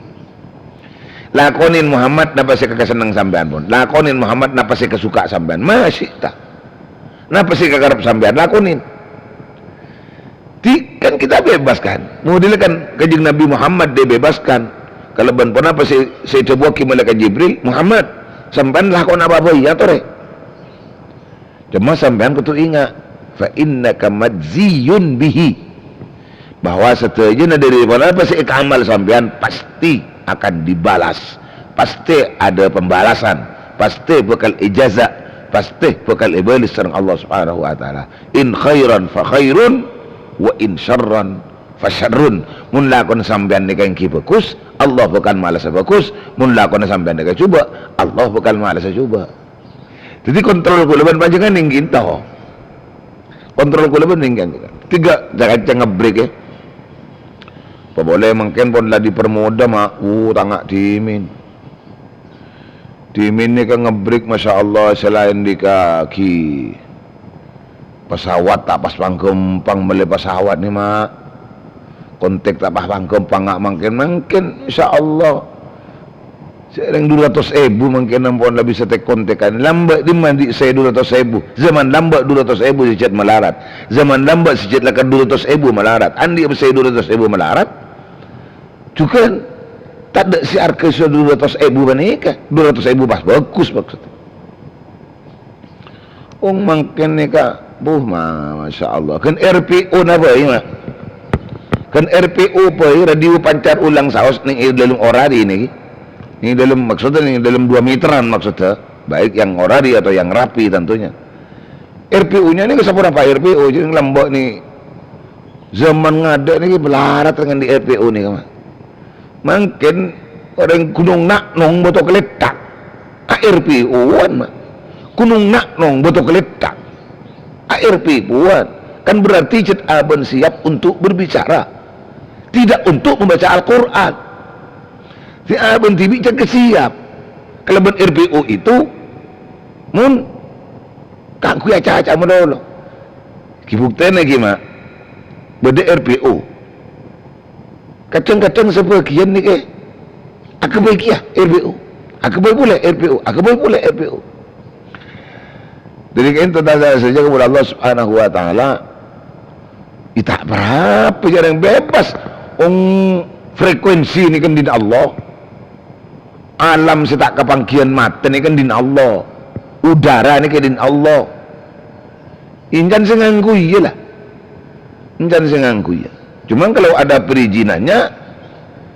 Lakonin Muhammad napa sè èkasenneng sampèyan pon. Lakonin Muhammad napa sè èkasuka' sampèyan. Ma syi'ta. Napa sè èkakarep sampèyan, lakonin. Di, kan kita bebas, kan? Modelnya kan Kanjeng Nabi Muhammad dibebaskan. Kalabân ponapa sè, sè èdhâbuwaghi Malaèkat Jibril, "Muhammad, sampèyan lakona apa bhâi, atorè." Cuma sampèyan kodhu enga', "Fa innaka majziyun bihi." Bahwa sadhâjâna dâri ponapa sè èkaamal sampèyan pasti akan dibalas. Pasti ada pembalasan. Pasti bhâkal èjaza. Pasti bhâkal èbâles sareng Allah Subhanahu wa Ta'ala. "In khairan fa khairun, wa in syarran fa syarrun." Mon lakona sampèyan nèka èngghi bhâghus, Allah bhâkal malasa bhâghus. Mon lakona sampèyan nèka jhubâ', Allah bhâkal malasa jhubâ'. Dhâddhi, kontrol kaulâ bân panjhennengngan èngghi ènto. Kontrol kaulâ bân èngghi ènto. Tèga ca-kanca ngebrik, yâ. Apa polè mangkèn pon la dipermudah, ma'. Uh, tanga' dhimèn. Dhimèn nèka ngebrik, masya Allah, salaèn nèka ghi pesawat ta' pas pangghâmpang mellè pesawat nè, ma'. Kontak ta' pas pangghâmpang, nga' mangkèn-mangkèn, insya Allah. Sè rèng du ratos èbu mangkèn ampon la bisa tèk-kontekan. Lambâ' dimma andi' sè du ratos èbu? Zaman lambâ' du ratos èbu sè jhât malarat. Zaman lambâ' sè jhât lakar du ratos èbu malarat. Andi' sè du ratos èbu malarat? Jhughân tadâ' sè arghâ sè du ratos èbu panèka. Du ratos èbu pas bhâghus maksudnya. Wong mangkèn nèka, buh, ma-, masya Allah. Ghân R P O napa, yâ, Ma'? Ghân R P O bhâi, radio pancar ulang saos nèng è dâlem orari nèka. Nèng dâlem, maksudnya nèng dâlem dua meteran maksudnya. Baik yang orari atau yang rapi tentunya. R P O-nya nèka saponapa R P O, jhâ' lambâ' nè. Zaman ngadâ' nèka malarat nganḍi' R P O nèka, Ma'. Mangkèn orèng Gunung Naknong bâto kalètthak. A R P O-an, Ma'. Gunung Naknong bâto kalètthak. A R P O-an. Kan berarti jhât abâ'na siap untuk berbicara. Tidak untuk membaca Al-Qur'an. Sè abâ'na dhibi' jhâ' siap. Kalabân R P O itu, mon kaangghuy aca-caca malolo. Ghi buktèna ghi, Ma'. Bâdâ R P O. Kadhâng-kadhâng sabâgiyân nèka aghâbây kèya R P O, aghâbây polè R P O, aghâbây polè R P O. Dhâddhi kaènto ta' sadhâjâ kaulâ Allah Subhanahu wa Ta'ala, ita' parapa jhârâng bebas. Wong frekuensi nèka dhin Allah. Alam sè ta' kapangghiyân matè nèka dhin Allah. Udara nèka dhin Allah. Èncan sè ngangghuy, iyâ la. Èncan sè ngangghuy, iyâ. Cuma kalau ada perizinannya,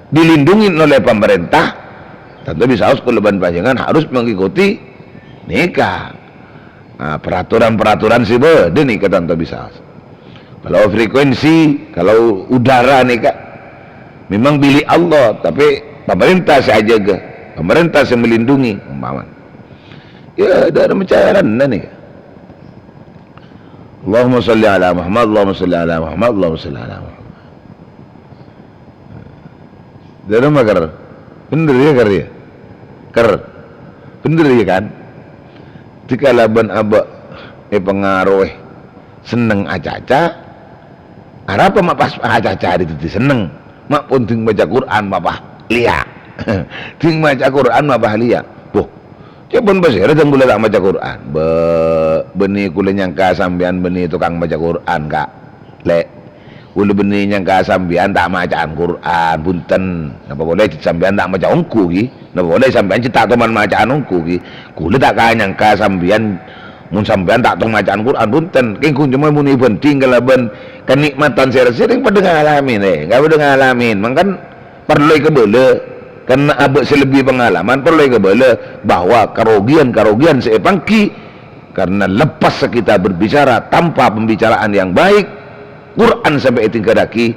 dilindungi oleh pemerintah, tentu bisa kaulâ bân panjhennengngan harus mengikuti nèka. Nah, peraturan-peraturan sè bâdâ nèka tentu bisa. Kalau frekuensi, kalau udara nèka memang milik Allah, tapi pemerintah sè ajâgâ, pemerintah sè melindungi, umpama. Ya, dâ' remma carana nèka. Allahumma shalli ala Muhammad, Allahumma shalli ala Muhammad, Allahumma shalli ala Muhammad. Dâ' remma, Kèr? Bhender, yâ, Kèr, yâ? Kèr. Bhender, yâ, kan? Dhika kalabân abâ' èpangaroè senneng acaca, arapa ma' pas acaca dhâddhi senneng? Ma' pon dhing maca Qur'an ma' pas lèya'. Dhing maca Qur'an ma' pas lèya'. Boh, ca'èpon pasèra dhâng kaulâ ta' maca Qur'an? Bâ-, bânnè kaulâ nyangka sampèyan bânnè tokang maca Qur'an, Ka'. Lè', kaulâ bânnè nyangka sampèyan ta' maca'an Qur'an, bhunten. Napa polè jhât sampèyan ta' maca ongghu, ghi? Napa polè sampèyan jhât ta' toman maca'an ongghu, ghi? Kaulâ ta' kanyangka sampèyan, mon sampèyan ta' tong maca'an Qur'an, bhunten. Kèng ghun coma mon èbhânḍhing kalabân kanikmatan sè rèya, sè rèng paḍâ ngalamè, eh, enggak paḍâ ngalamè. Mangkana parlo èkabâlâ, karena abâ' sè lebbi pangalaman, parlo èkabâlâ bahwa karogian-karogian sè èpangghi karena lepas kita berbicara tanpa pembicaraan yang baik, Qur'an sampè' ètèngghârraghi,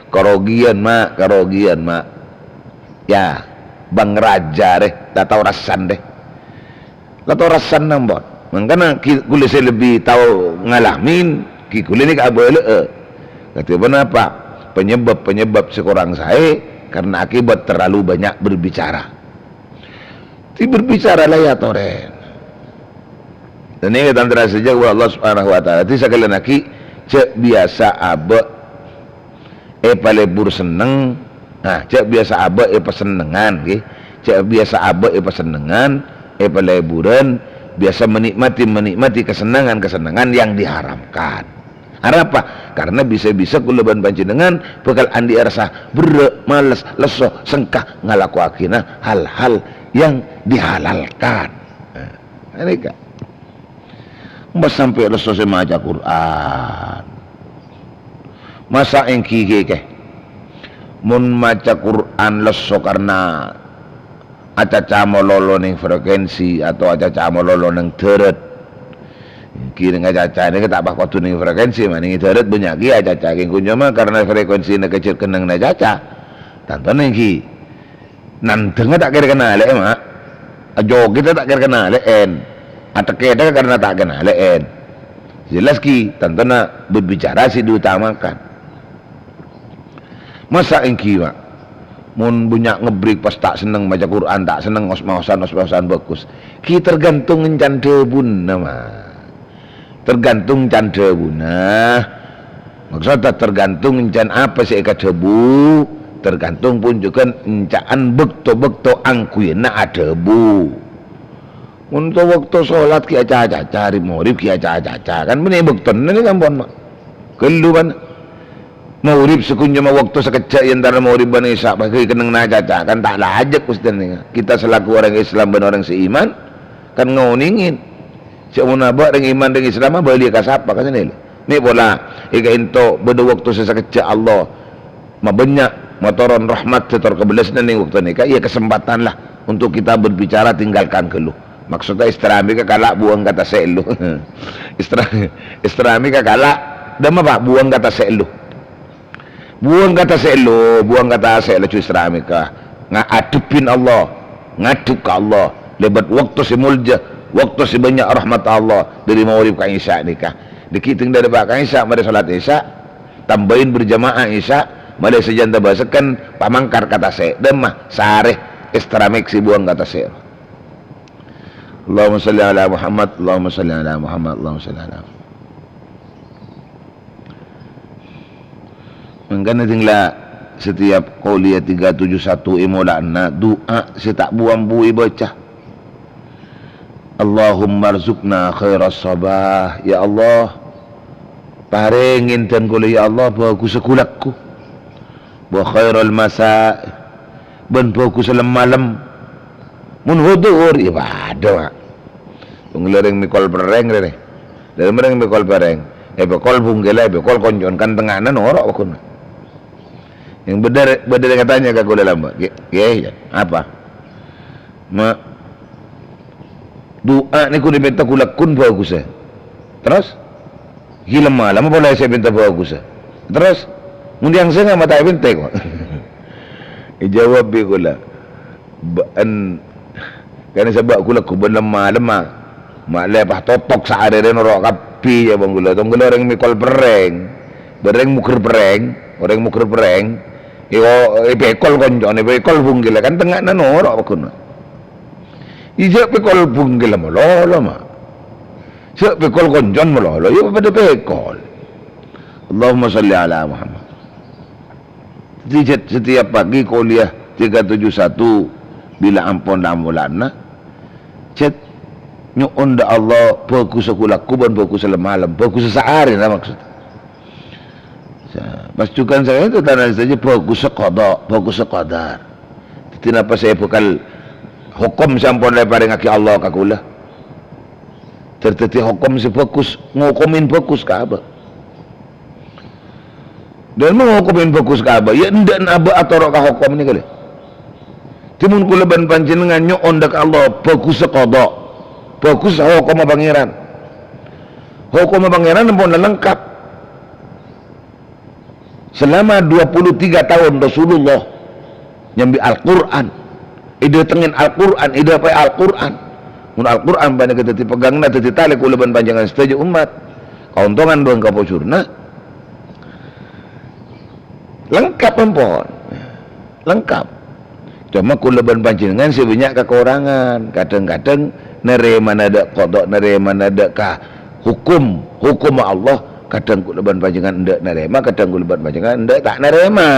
karogian, Ma', karogian, Ma'. Yâ, bâng rajâ rè, la tao rassana rè. La tao rassana ampon. Mangkana ghi-, kaulâ sè lebbi tao ngalamè, ghi-, kaulâ nèka abâlâ'â. Dhâddhi ponapa? Penyebab-penyebab sè korang saè karena akibat terlalu banyak berbicara. Dhâddhi berbicara la èyatorè. Dhâddhi nèka tantra sadhâjâ, Allah Subhanahu wa Ta'ala. Dhâddhi sakalèyan aghi, jhâ' biyasa abâ' èpalebur senneng. Nah, jhâ' biyasa abâ' èpasennengan, ghi. Jhâ' biyasa abâ' èpasennengan, èpaleburan, biyasa menikmati, menikmati kesenangan-kesenangan yang diharamkan. Arapa? Karena bisa-bisa kaulâ bân panjhennengan bhâkal andi'â rassa berrâ', males, lesso, sengka ngalakowaghina hal-hal yang dihalalkan. Nah, nèka. Pas sampè' lesso sè maca Qur'an. Masa' ènggi kè, kè? Mon maca Qur'an lesso karena acaca malolo neng frekuensi atau acaca malolo neng dhârât. Ènggi neng acaca nèka ta' pas kodhu neng frekuensi, ma' neng dhârât bânnya' kèya acaca. Kèng kunjung ma' karena frekuensina kèjhât kennengnga acaca. Tantona ènggi. Nandhângnga ta' kèra kanalè'è, ma'. Ajhâgâdhâ ta' kèra kanalè'èn. Atekkedhâ karena ta' kanalè'èn. Jelas ghi, tantona berbicara sè diutamakan. Masa' ènggi, ma'. Mon bânnya' ngebrik pas ta' senneng maca Qur'an, ta' senneng os-maosan, os-maosan bhâghus. Ghi tergantung èncan dhâbuna, ma'. Tergantung can dhâbuna. Maksodda tergantung èncan apa sè èkadhâbu, tergantung pon jhughân ènca'an bâkto-bâkto angghuyyânna adhâbu. Mon to-bâkto solat ghi' aca-acaca, rè maghrib ghi' aca-acaca, kan bânnè bâktona nèka ampon, ma'. Ghâllu bân maghrib sakonjhâma bâkto sakejjhâ' è antara maghrib bân isya, pas ghi' kennengnga acaca, kan ta' lajâk, Ustaz, nèka. Kita selaku orang Islam bân orang seiman, kan ngonèngè. Sè mon abâ' rèng iman rèng Islam abâliyâ ka sapa, kan sanèka. Mè' pola, è ka'ènto bâdâ bâkto sè sakejjhâ' Allah mabânnya', matoron rahmat sè tor kabellasna neng bâkto nèka, iyâ, kesempatan lah untuk kita berbicara, tinggalkan ghâllu. Maksodda èstarè mèka kala' buwâng ka tasè' ghâllu. Èstarè, èstarè mèka kala', dâmma, Pa', buwâng ka tasè' ghâllu. Buwâng ka tasè' ghâllu, buwâng ka tasè' laju èstarè mèka. Nga-, adhebbhin Allah, ngadhep ka Allah, lèbât bâkto sè molja, bâkto sè bânnya' rahmat Allah, dâri maghrib ka isya nèka. Dâgghi' tèng dâri bâ' ka isya, marè salat isya, tambâi berjamaah isya, marè sajân tabâsaghi, pamangkat ka tasè', dâmma, sarè, èstarè mèka sè buwâng ka tasè'. Allahumma shalli ala Muhammad, Allahumma shalli ala Muhammad, Allahumma shalli ala Muhammad. Mangkana dhing la setiap qauliyah tiga tujuh satu è mola'na du'a sè ta' bu-ambu èbâca. Allahummarzuqna khairas sabah. Ya Allah, parèngè dhân kaulâ, ya Allah, bhâghussa ghulâ-ghu. Wa khairal masa, bân bhâghussa lem-malem. Mon dhuhur, iyâ padâ, Ma'. Wong lèrèng mèkol perrèng, rè, rè. Lèrèng mèkol perrèng. Èpèkol bhungkèlla, èpèkol konco'na, kan tengnga'na noro' pagghun. Yang bâdâ, bâdâ rèng atanya ka kaulâ lambâ'. Ghi, ghi, ya. Apa? Ma-, du'a nèko dipènta ghulâ-ghun bhâghussa. Terros? Ghi lem-malem polè sè pènta bhâghussa. Terros? Mon yang sè ngamata pènta kok. Èjâwâb bi' kaulâ. Bâ'ân, kan sabâ' ghulâ-ghu bân lem-malem, ma'. Ma' lè pas totok saarè rè noro' kabbhi, ya, bân kaulâ. Tong kaulâ orèng mèkol perrèng. Bân orèng mogher perrèng, orèng mogher perrèng. Èko-, èpèkol konco'na, èpèkol bhungkèlla, kan tengnga'na noro' pagghun. Iyâ, jhâ' pèkol bhungkèlla malolo, Ma'. Jhâ' pèkol konco'na malolo, iyâ padâ pèkol. Allahumma shalli ala Muhammad. Dhâddhi, jhât, setiap pagi qauliyah tiga tujuh satu, bilâ ampon la mola'na, jhât, nyo'on dâ' Allah bhâghussa ghulâ-ghu bân bhâghussa lem-malem, bhâghussa saarè, nah, maksod. Sa-, pas jhughân saarè, tana sadhâjâ bhâghussa qada, bhâghussa qadar. Dhâddhi, napa sè bhâkal hokom sè ampon la èparèngaghi Allah ka kaulâ? Ter-, dhâddhi hokom sè bhâghus, ngokomè bhâghus ka abâ'. Dhân mon hokomè bhâghus ka abâ', iyâ endâ'na abâ' atoro' ka hokom nèka, lè. Dhâddhi mon kaulâ bân panjhennengngan nyo'on dâ' ka Allah, bhâghussa qada, bhâghussa hokomma Pangèran. Hokomma Pangèran ampon lengkap. Selama dua puluh tiga tahun Rasulullah nyambi Al-Qur'an, èdâtengngè Al-Qur'an, èdâpaè Al-Qur'an. Mon Al-Qur'an panèka dhâddhi pegghângnga, dhâddhi talè kaulâ bân panjhennengngan sadhâjâ ommat. Kaontongan bân kapojhurna. Lengkap ampon. Lengkap. Coma kaulâ bân panjhennengngan sè bânnya' kakorangan. Kadhâng-kadhâng narèmana dâ' qadha, narèmana dâ' ka hukum, hukumma Allah. Kadhâng kaulâ bân panjhennengngan endâ' narèma, kadhâng kaulâ bân panjhennengngan endâ' ta' narèma.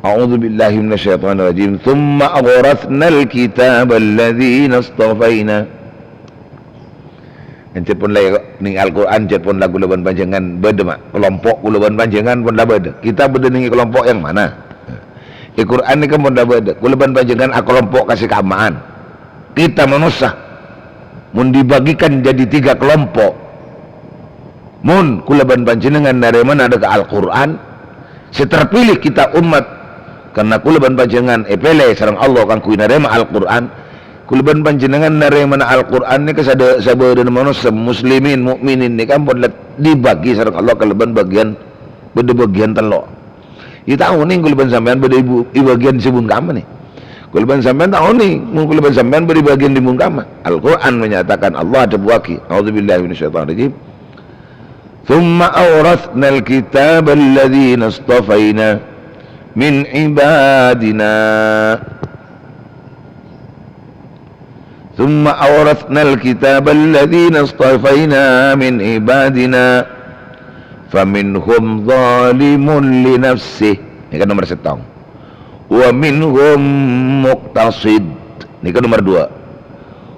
A'udzubillahi minasyaitonirrajim. Tsumma awratsnal kitaballadzina istafaina. Èngghi pon la, neng Al-Qur'an, èngghi pon la kaulâ bân panjhennengngan bâdâ, ma'. Kelompok kaulâ bân panjhennengngan pon la bâdâ. Kita bâdâ neng kelompok yang mana? È Qur'an nèka pon la bâdâ. Kaulâ bân panjhennengngan akelompok ka sè kaamma'an. Kita manossa mon dibagikan jadi tiga kelompok. Mon kaulâ bân panjhennengngan narèmana dâ' ka Al-Qur'an, sè terpilih kita umat, karena kaulâ bân panjhennengngan èpèlè sareng Allah kaangghuy narèma Al-Qur'an, kaulâ bân panjhennengngan narèmana Al-Qur'an nèka sadâ-, sabâdâna manossa muslimin, mukminin nèka ampon la dibagi sareng Allah kalabân bagian, bâdâ bagian tello'. Iyâ, ta' onèng kaulâ bân sampèyan bâdâ è bu-, è bagian sè bun kamma nè. Kaulâ bân sampèyan ta' onèng, mon kaulâ bân sampèyan bâdâ è bagian sè bun kamma. Al-Qur'an menyatakan, Allah adhâbuwâghi, "A'udzubillahi minasyaitonirrajim. Tsumma awratsnal kitaballadzina istafaina min ibadina." "Tsumma awratsnal kitaballadzina istafaina min ibadina, faminhum zalimun li nafsih." Nèka nomer sèttong. "Wa minhum muqtasid." Nèka nomer dua.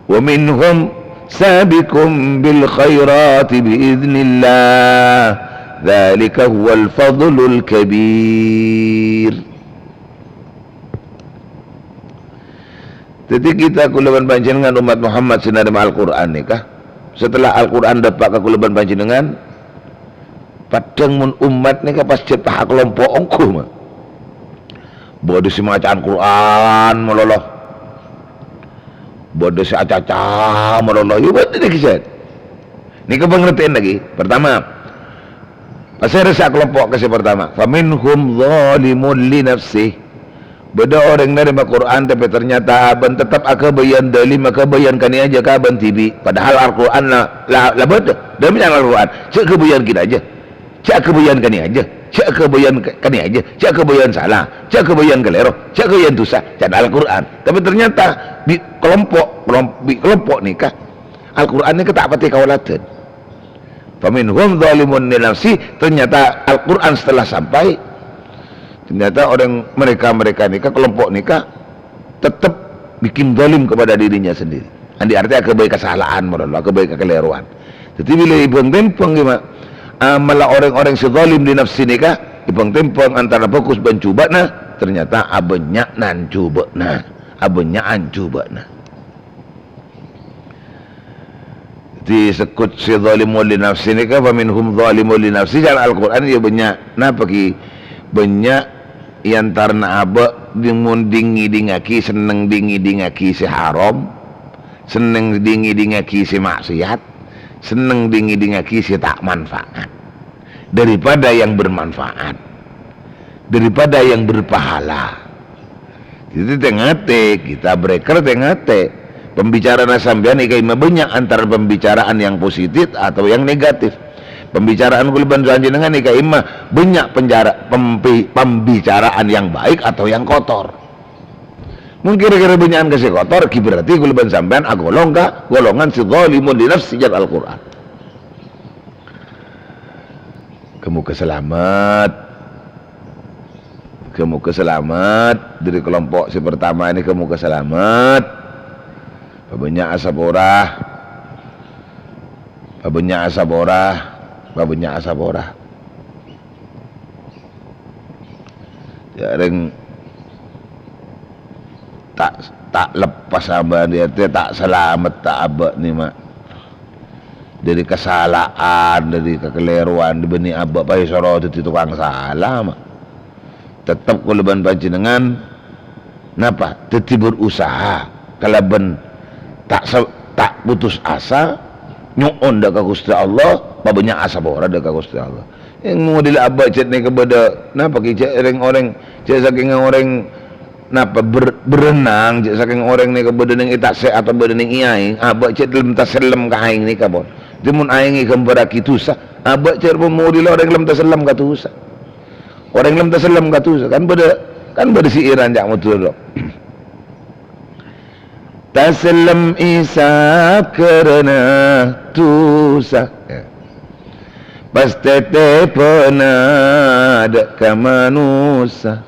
"Wa minhum sabiqum bil khairati bi idznillah. Dzalika huwal fadlul kabir." Dhâddhi, kita, kaulâ bân panjhennengngan ommat Muhammad sè narèma Al-Qur'an nèka, setelah Al-Qur'an dâpa' ka kaulâ bân panjhennengngan, paddhâng mon ommat nèka pas jhât pas akelompok ongghu, ma'. Bâdâ sè maca'an Qur'an malolo. Bâdâ sè acaca malolo. Iyâ, bâdâ nèka, Ustaz. Nèka pangngartèyan lagi. Pertama, pasèra sè akelompok ka sè pertama? "Faminhum zalimun li nafsih." Bâdâ orèng narèma Qur'an, tapè ternyata abâ'na tettep aghâbâyân zalim, aghâbâyân kanèya jhâ' ka abâ'na dhibi'. Padahal Al-Qur'an la, la, la bâdâ. Dâ' mènta Al-Qur'an. Jhâ' aghâbâyân kanèya jhâ'. Jhâ' aghâbâyân kanèya jhâ'. Jhâ' aghâbâyân ka-, kanèya jhâ'. Jhâ' aghâbâyân sala. Jhâ' aghâbâyân kalèro. Jhâ' aghâbâyân dhusa. Can Al-Qur'an. Tapè ternyata bi' kelompok, kelom-, bi' kelompok nèka Al-Qur'an nèka ta' patè kaoladhân. "Faminhum zalimun li nafsi", ternyata Al-Qur'an setelah sampai, ternyata orang mereka-mereka nèka, kelompok nèka, tetap bikin zalim kepada dirinya sendiri. Andi' artè aghâbây kasala'an malolo, aghâbây kakalèrowan. Dhâddhi, bilâ èbâng-tèmbâng, ghi, ma', amalla orèng-orèng sè zalim li nafsi nèka, èbâng-tèmbâng antara bhâghus bân jhubâ'na, ternyata abânnya'an jhubâ'na, abânnya'an jhubâ'na. Disebbhut sè zalimun li nafsi nèka, "Faminhum zalimun li nafsi", can Al-Qur'an ya bânnya'. Napa ghi? Bânnya' è antarana abâ' ding-, mon ding-ngèdingngaghi, senneng ding-ngèdingngaghi sè haram, senneng ding-ngèdingngaghi sè maksiat, senneng ding-ngèdingngaghi sè ta' manfaat daripada yang bermanfaat, daripada yang berpahala. Jadi, tè-ngatè, kita breaker tè-ngatè. Pembicaraan sampèyan è ka'imma bânnya' antara pembicaraan yang positif atau yang negatif. Pembicaraan kaulâ bân panjhennengngan è ka'imma bânnya' penjara-, pembi-, pembicaraan yang baik atau yang kotor. Mon kèra-kèra bânnya'an ka sè kotor, ghi berarti kaulâ bân sampèyan agolong ka golongan sè zalimun li nafsi, jar Al-Qur'an. Moghâ-moghâ salamet. Moghâ-moghâ salamet. Dâri kelompok sè pertama ini moghâ-moghâ salamet. Pabânnya' asapora. Pabânnya' asapora. Pabânnya' asapora. Ya, rèng ta', ta' lepas abâ', artèna ta' salamet, ta' abâ' nè, ma'. Dâri kasala'an, dâri kakalèrowan, bânnè abâ' paèsoro dhâddhi tokang sala, ma'. Tettep kaulâ bân panjhennengngan, napa? Dhâddhi berusaha kalabân ta' sa-, ta' putus asa, nyo'on dâ' ka Ghustè Allah, pabânnya' asapora dâ' ka Ghustè Allah. Ènggi la abâ' cè' nèka bâdâ, napa ghi, cè' rèng-orèng, cè' sakèng orèng, napa, ber-, berenang, cè' sakèng orèng nèka bâdâ nèng è tasè' atau bâdâ nèng è aèng, abâ' cè' dâlem tasellem ka aèng nèka, pon. Dhâddhi mon aèng èghâmbhârraghi dhusa, Abâ' ca'èpon model orèng lem tasellem ka dusa. Orèng lem tasellem ka dusa. Kan bâdâ, kan bâdâ si'èran ca' Madhurâ. Tasellem Isa karana dusa. Pas tètèpana dâ' ka manossa.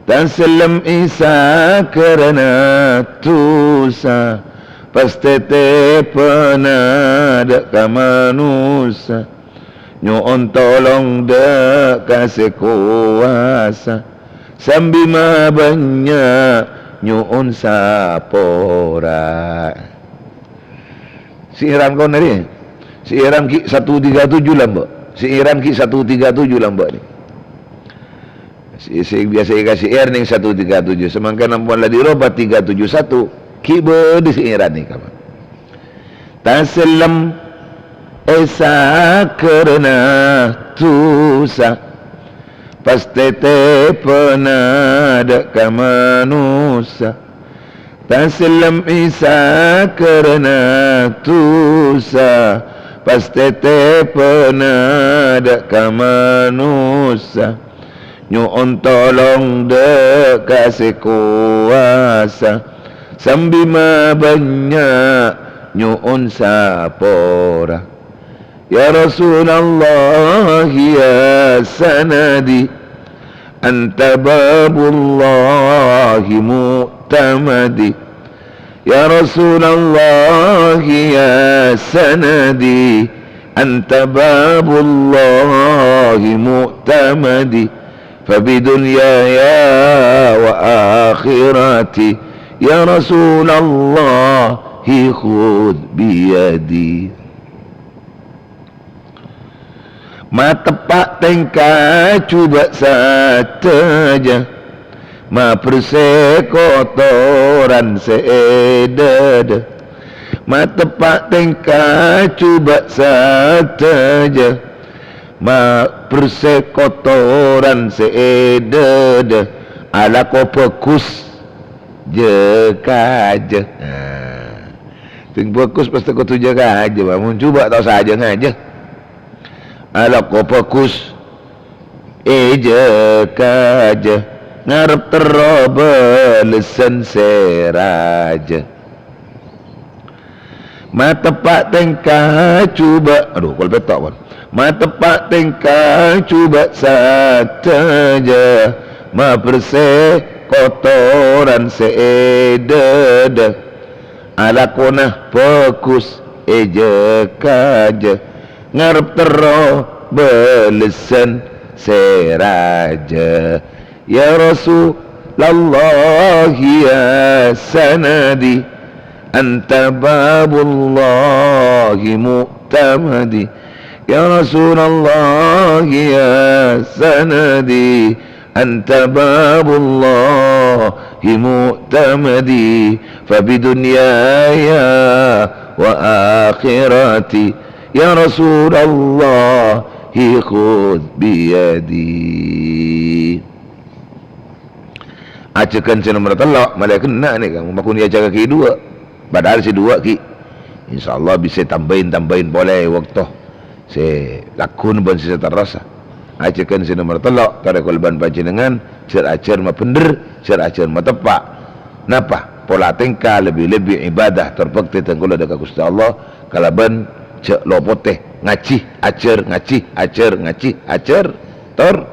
Tasellem Isa karana dusa, pas tètèpana dâ' ka manossa. Nyo'on tolong dâ' ka sè kobâsa, sambi mabânnya' nyo'on sapora. Si'èran kon nèri. Si'èran ghi' satu tiga tujuh lambâ'. Si'èran ghi' satu tiga tujuh lambâ' nè. Sè, sè biyasa èkasi'èr nèng satu tiga tujuh. Samangkèn ampon la dirobâ tiga tujuh satu. Ghi' bâdâ si'èran nèka, Pak. Tasellem Isa karana dusa. Pas tètèpana dâ' ka manossa. Tasellem Isa karana dusa, pas tètèpana dâ' ka manossa. Nyo'on tolong dâ' ka sè kobâsa, sambi mabânnya' nyo'on sapora. Ya Rasulullah, ya sanadi, anta babullahi mu'tamadi. Ya Rasulullah, ya sanadi, anta babullahi mu'tamadi. Fa bi dunyaya wa akhirati, ya Rasulullah, khudh biyadi. Mateppa' tèngka jhubâ' sadhâjâ, mabersè kotoran sè è dâdâ. Mateppa' tèngka jhubâ' sadhâjâ, mabersè kotoran sè è dâdâ. Alako bhâghus, jâ-kajâ. Nah. Sing bhâghus pastè kodhu jâ-kajâ, Pak. Mon jhubâ' ta' osa jâ-ngajâ. Alako bhâghus, è jâ-kajâ. Ngarep terro bâlessan sè rajâ. Mateppa' tèngka jhubâ', adu, kol pètto', pon. Mateppa' tèngka jhubâ' sadhâjâ, mabersè kotoran sè è dâdâ. Alakona bhâghus è jâ-kajâ, ngarep terro bâlessan sè rajâ. Ya Rasulullah, ya sanadi, anta babullahi mu'tamadi. Ya Rasulullah, ya sanadi, anta babullahi mu'tamadi. Fa bi dunyaya wa akhirati, ya Rasulullah, khudh biyadi. Ajhâghân sè nomer tello', malè ghenna' nèka, makon èajhâghâghi dhuwâ'. Padahal sè dhuwâ' ghi', insyaallah bisa tambâi-tambâi polè bâkto sè lagghu bân sè saterrossa. Ajhâghân sè nomer tello', torè kaulâ bân panjhennengngan, jhâr-ajhâr mabhendher, jhâr-ajhâr mateppa'. Napa? Pola tèngka, lebbi-lebbi ibadah, tor bhâktè dhân kaulâ dâ' ka Ghustè Allah, kalabân jhâ' lopotè, ngajhi, ajhâr, ngajhi, ajhâr, ngajhi, ajhâr, tor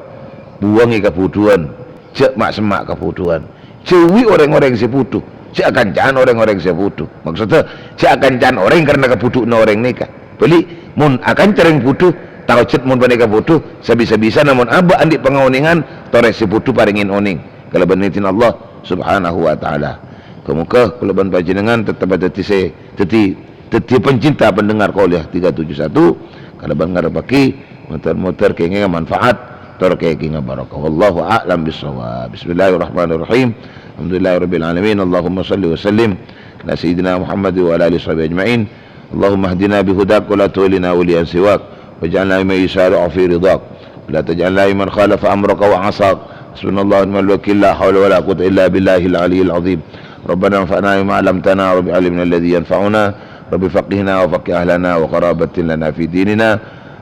buwângè kabhudhuwân. Jhâ' ma'-semma' kabhudhuwân. Jhâuwi orèng-orèng sè bhudhu. Jhâ' akanca'an orèng-orèng sè bhudhu. Maksodda, jhâ' akanca'an orèng karna kabhudhuwânna orèng nèka. Bâli, mon akanca orèng bhudhu, ta' ojhât mon panèka bhudhu, sabisa-bisana mon abâ' andi' pangaonèngan, torè sè bhudhu parèngè onèng. Kalabân idin Allah Subhanahu wa Ta'ala. Moghâ-moghâ kaulâ bân panjhennengngan tettep dhâddhi sè, dhâddhi Dhâddhi pencinta pendengar Qauliyah tiga tujuh satu, kalabân ngarebbhâghi, motor-motor kèngènga manfaat, tor kèngènga barokah. Wallahu a'lam bissawab. Bismillahirrahmanirrahim. Alhamdulillahirabbil alamin. Allahumma shalli wa sallim ala sayyidina Muhammad wa ala alihi washabihi ajma'in. Allahumma hdina bi hudak wa la tuwallina waliyan siwak. Waj'alna mimman yusari'u fi ridhak. Wa la taj'alna mimman khalafa amraka wa 'asak. Hasbunallahu wa ni'mal wakil. La haula wa la quwwata illa billahil aliyyil azim. Rabbana anfa'na bima 'allamtana wa 'allimna alladzi yanfa'una. Rabbi faqqihna wa faqqih ahlana wa qarabatin lana fi dinina.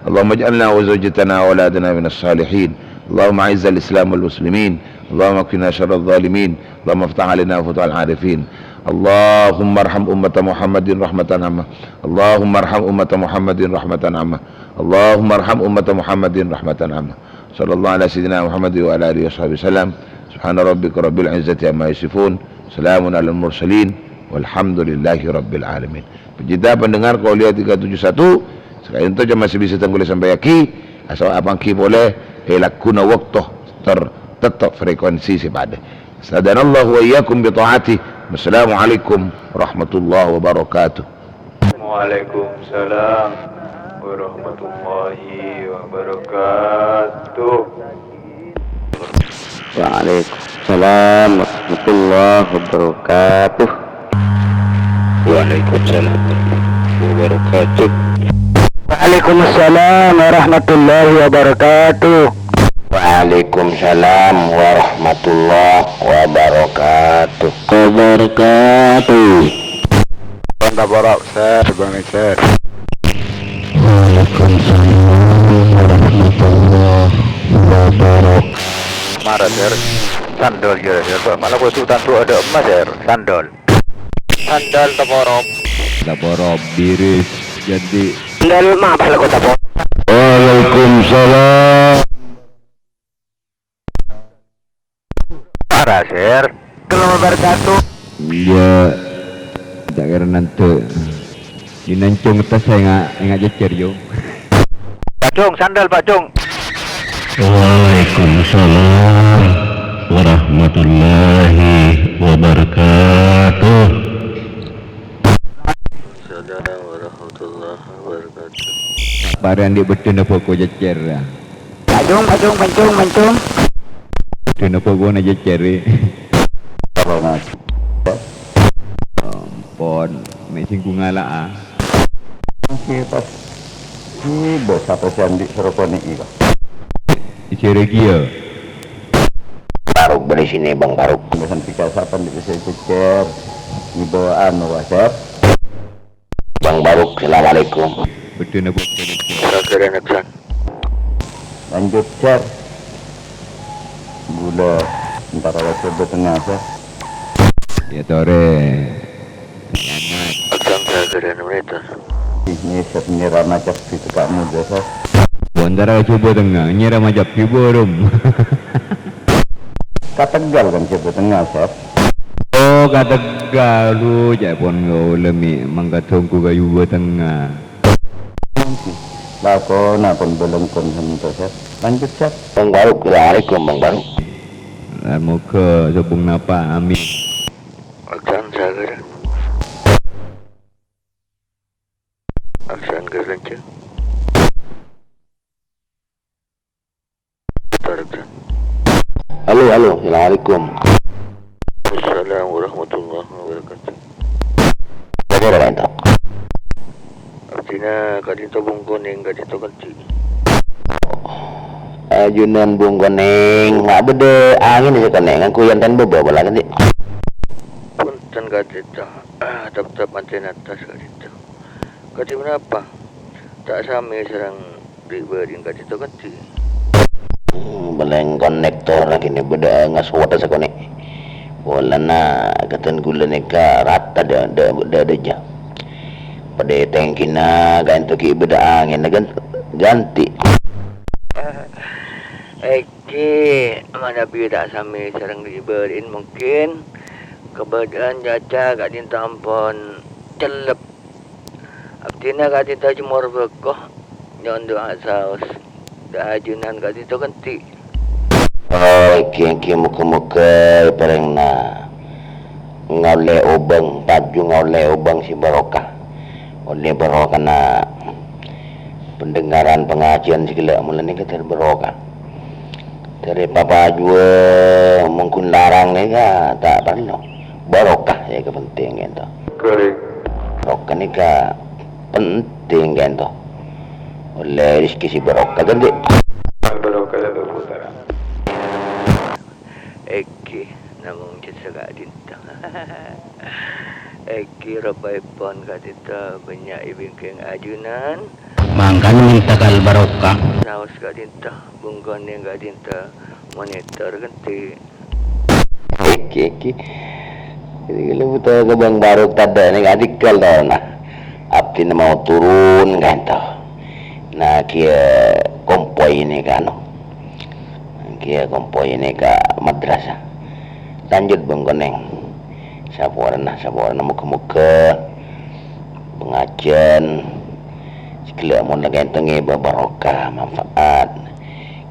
اللهم اجعلنا وزوجتنا وأولادنا من الصالحين. اللهم أعز الإسلام والمسلمين. اللهم اكفنا شر الظالمين. اللهم افتح علينا فتوح العارفين. اللهم ارحم أمة محمد رحمة عامة. اللهم ارحم أمة محمد رحمة عامة. اللهم ارحم أمة محمد رحمة عامة. صلى الله على سيدنا محمد وعلى آله وصحبه وسلم. سبحان ربك رب العزة عما يصفون. سلام على المرسلين. والحمد لله رب العالمين. Pecinta pendengar Kauliya tiga tujuh satu, saka'dinto coma sè bisa Tengku sampayaghi, asawat apangghi polè è lagghuna bâkto ter-, tettep frekuensi sè padâ. Sadanallahu wa iyyakum bi ta'atih. Wassalamualaikum warahmatullahi wabarakatuh. Waalaikumsalam warahmatullahi wabarakatuh. Waalaikumsalam warahmatullahi wabarakatuh. Waalaikumsalam warahmatullahi wabarakatuh. Waalaikumsalam warahmatullahi wabarakatuh. Waalaikumsalam warahmatullahi wabarakatuh. Wabarakatuh. Bang Taporok, Sir, Bang Sir. Waalaikumsalam warahmatullahi wabarakatuh. Mara, Sir. Sandal, Sir, Sir. Malah gua sultan tuh ada emas, Sir. Sandal. Sandal Taporok. Taporok, biris, jadi. Sandal, maaf, lagu Taporok. Waalaikumsalam. Para, Sir. Kalau wabarakatuh. Iyâ, ta' kèra nanto. Dinancung tas enga', enga' jèjjhâr, yo. Pak Cung, sandal, Pak Cung. Waalaikumsalam warahmatullahi wabarakatuh. Waalaikumsalam warahmatullahi wabarakatuh. Parèn dhi' bâddhuna bhâko jèjjhâr, ya. Pancung, pancung, pancung, pancung. Bâddhuna bhâkona jèjjhâr, è. Ampon, mè' sèngko' ngala'a. Oke, pas. Ih, bos, apa sih andi' soro konè' iko? Jèjjhâr kèya. Baruk, bâli sini, Bang Baruk. Pembahasan tiga sapa andi' bisa jèjjhâr. Ibu anu, Wajar. Bang Baruk, assalamualaikum. Bâddhuna bhâko. Sakarana, San. Lanjut, Sir. Ghulâ entara wacoba tengnga, Sir. Iyâ, torè. Selamat. Abdhina sakarana mènta. Ih, nèsèp nyèra macet di tekka' muda, Sir. Entara wacoba tengnga, nyèra macet di bârâmma. Ka Tegal kan, Sir, Bâtengnga, Sir. Oh, ka Tegal, lu, ca'èpon kaulâ mè' mangkat ongghu ka Bâtengnga. Lakona pon bâlângkon sènto, Sir. Lanjut, Sir. Bang Baruk, assalamualaikum, Bang Baruk. Lah, moghâ sobung napa, amin. Akan sagar. Aksan ka kanca. Tarjan. Halo, halo, assalamualaikum. Assalamualaikum warahmatullahi wabarakatuh. Bagaimana, Pak? Abdhina ka'dinto Bung Konèng, ka'dinto Kènti'. Ajunan Bung Konèng, ma' bâdâ angèn sè Konèng, ngangko yantan bâbâ pola Kènti'. Punten ka'dinto, ah, teptep manten attas ka'dinto. Kadhi ponapa? Ta' samè sareng ri'-bâri'en ka'dinto Kènti'. Hmm, palèng konektor lagi nè bâdâ ngasowata sakonè'. Polana katon ghulâ nèka rata dâ-, dâ-, dâ-, dâjâ. Padâ tèngkina ka'dinto ghi' bâdâ angènna gan-, ganti'. Èngghi, manabi ta' samè sareng ri'-bâri'en mungkin kabâdâ'ân caca ka'dinto ampon cellep. Abdhina ka'dinto jemor bhâko, nyo'on du'a saos. Dâ' ajunan ka'dinto Kènti'. Oh, èngghi, èngghi, moghâ-moghâ èparèngana ngaollè obâng, paju ngaollè obâng sè barokah. Ollè barokana pendengaran pengajian sè ghellâ' molaè nèka dhâri barokah. Dhâri papajuwâ mon ghun larang nèka ta' parlo. Barokah sè kapenting ka'dinto. Korèk. Barokah nèka penting ka'dinto. Ollè rejhekkè sè barokah, Kènti'. Barokah la berputar. Èngghi, namong jhâ' saka'dinto. Èngghi, ropaèpon ka'dinto bânnya' è bingkèng ajunan. Mangkana mènta ka Al Barokah. Saos ka'dinto, bungkona ka'dinto, monitor ghânti. Èngghi, èngghi. Jadi, kalau buta ke Bang Barok tadâ' nèng adikal tao, nah. Abdhina mau turun, ka'dinto. Nah, kèya kompoina ka anu. Kèya kompoina ka madrasah. Lanjut, bungkona. Saporana, saporana, moga-moga pangajhiyân sè ghellâ' mon la ka'dinto ngèbâ barokah, manfaat,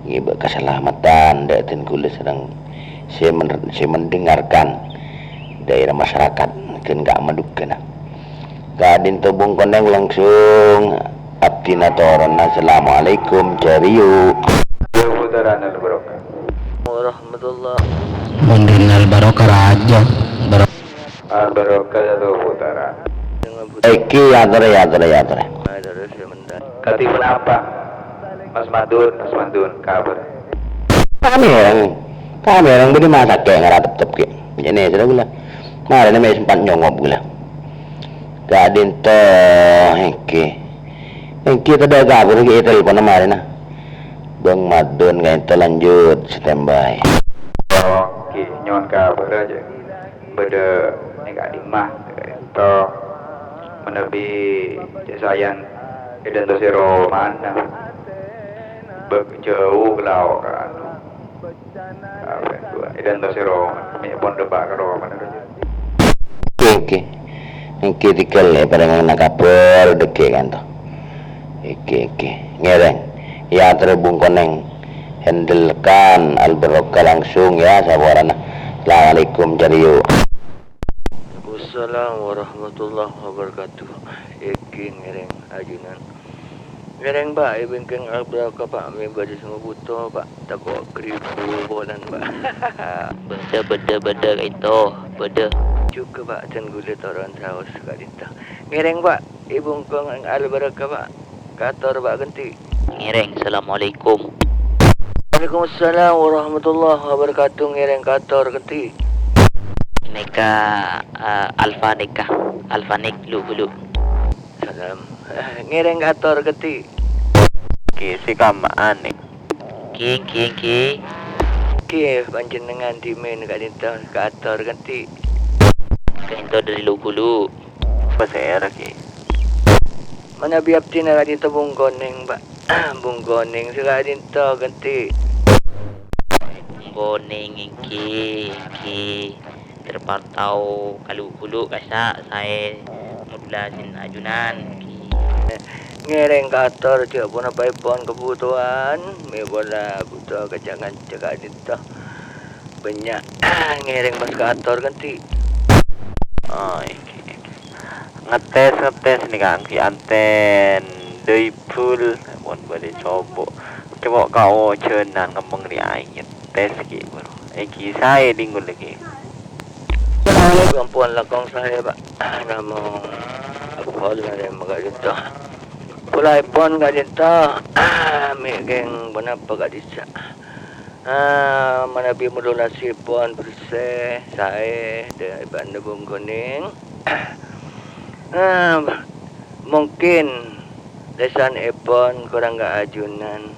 ngèbâ kasalameddhân dâ' dhân kaulâ sareng sè men-, sè mendengarkan daerah masyarakat ghân ka' mandhugâna. Ka'dinto bungkona langsung abdhina toronna. Assalamualaikum, cheerio. Putaran al-barokah. Warahmatullah. Mon dinna al barokah rajâ. Bar- Al-barokah satu putaran. Èngghi, yâ, torè, yâ, torè, yâ, torè. Kadhi ponapa? Mas Madun, Mas Madun, kabhâr. Kamèreng. Kamèreng bâdâ masakkè ngaratep-tep kè. Jâ' nèser ghulâ. Marèna mè' sempat nyongop ghulâ. Ka'dinto, èngghi. Èngghi tadâ' kabhâr ghi' ètelponna marèna. Bang Madun ka'dinto lanjut standby. Oke, nyo'on kabhâr jâ. Bâdâ nèng ka'dimma, ka'dinto. Manabi cè' saèyan è dânto sè romana. Bâk jâu ka lao' ka anu. Apa itu? È dânto sè romana. Mè' pon dâpa' ka romana. Oke, oke. Èngghi tèghâl èparèngana kabhâr dhâggi' ka'dinto. Èngghi, èngghi. Ngèrèng. Yâ, torè bungkona. Handlekan Al Barokah langsung, yâ, saporana. Assalamualaikum, cheerio. Waalaikumsalam warahmatullahi wabarakatuh. Èngghi ngèrèng ajunan. Ngèrèng, Pak, è bengkeng Al Barokah, Pak, mè' bâdâ sè mabhuto, Pak. Tako' ghâribu polana, Pak. Bâdâ, bâdâ, bâdâ, ka'dinto, bâdâ. Jhughân, Pak, dân ghulâ toron saos ka'dinto. Ngèrèng, Pak, è bengkeng Al Barokah, Pak. Kator, Pak, ghântè. Ngèrèng, assalamualaikum. Waalaikumsalam warahmatullahi wabarakatuh. Ngèrèng kator ghântè. Nèka, eh, Alfa nèka. Alfa nèk, lu-, lu. Salam. Ngèrèng kator ghântè. Ki, sè kamma anè. Ki, ki, ki. Ki, panjhennengngan dhimèn ka'dinto kator ghântè. Ka'dinto dâri lu-, lu. Pasèra, Ki? Manabi abdhina ka'dinto bungkonèng, Pak. Bungkonèng sè ka'dinto ghântè. Bungkonèng èngghi, èngghi. Terpantau kalu-kulu kassa' saè modulasin ajunan èngghi. Ngèrèng kator jhâ' ponapaèpon kabhutowan, mè' pola bhuto ka jhângan jhâ' ka'dinto. Bânnya' ngèrèng pas kator ghântè. Oh, èngghi, èngghi. Ngetes, ngetes nèka èngghi anten dâibul, mon bâdâ cobo'. Cobo' kaojhânan ngemmeng ri aèng ngetes ghi' buru. Èngghi saè dingghul ghi'. Ampon langkong saè, Pak. Namong abhâl narèma ka'dinto. Polaèpon ka'dinto. Mè' kèng ponapa ka'dissa'. Ah, manabi modulasipon bersè, saè, dâ-, bân bungkonèng. Ah, mungkin lèsanèpon korang kaajunan.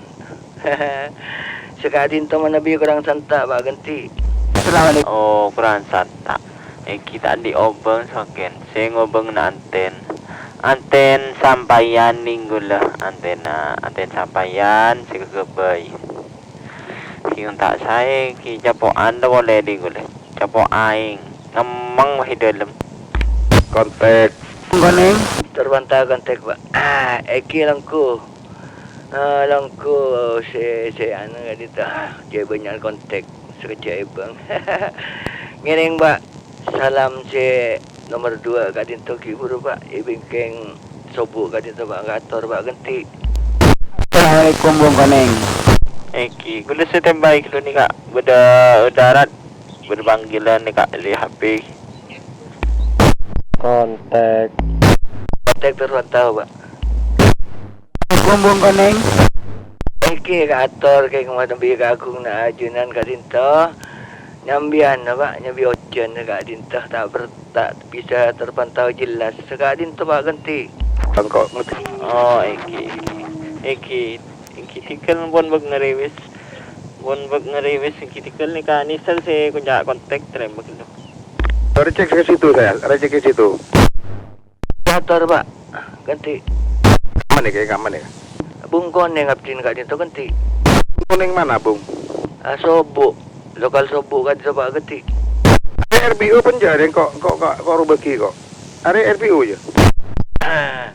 Saka'dinto manabi korang santa', Pak, ghântè. Assalamualaikum. Oh, korang santa'. Èngghi ta' andi' obâng, sakèn. Sè ngobâng na anten. Anten sampèyan dingghul, antenna, anten sampèyan sè ghâghâbây. Sè onta' saè ghi' capo'an polè dingghul. Capo' aèng. Ngemmeng bhâi dâlem. Kontak. Konèng. Terpantau kontak, Pak. Ah, èngghi lèngghu. Ah, lèngghu sè, sè anu ka'dinto. Jhâ' bânnya' kontak. Sakejjhâ' è bâng. Ngèrèng, Pak. Salam sè nomer dua ka'dinto ghi' buru, Pak. È bingkèng sobu ka'dinto, Pak. Kator, Pak, ghântè. Assalamualaikum, Bung Konèng. Èngghi, kaulâ sè tèmbhâi kaulâ nèka bâdâ darat, bâdâ panggilan nèka dâri H P. Kontak. Kontak terpantau, Pak. Assalamualaikum, Bung Konèng. Èngghi kator kèng manabi kaagunganna ajunan ka'dinto. Nyambiyân, Pak, nyambi ojhân ka'dinto ta' ber-, ta' bisa terpantau jelas. Saka'dinto, Pak, ghântè. Bangkok, ngerti. Oh, èngghi. Èngghi, èngghi tèghâl pon bâk ngèrèwis. Pon bâk ngèrèwis èngghi tèghâl nèka Nissan sè koca' kontak trèma ghâllu. Rejek ke situ saya, rejek ke situ. Motor, Pak. Ghântè'. Kamma nèka, kamma nèka? Bung Konèng abdhina ka'dinto ghântè'. Bung Konèng mana, Bung? Ah, Sobo'. Lokal Sobo' ka'dinto, Pak, ghântè'. Arè R B U pon jâ' rèng kok, kok, kok, kok rubâgi kok. Arè R B U jâ. Ah,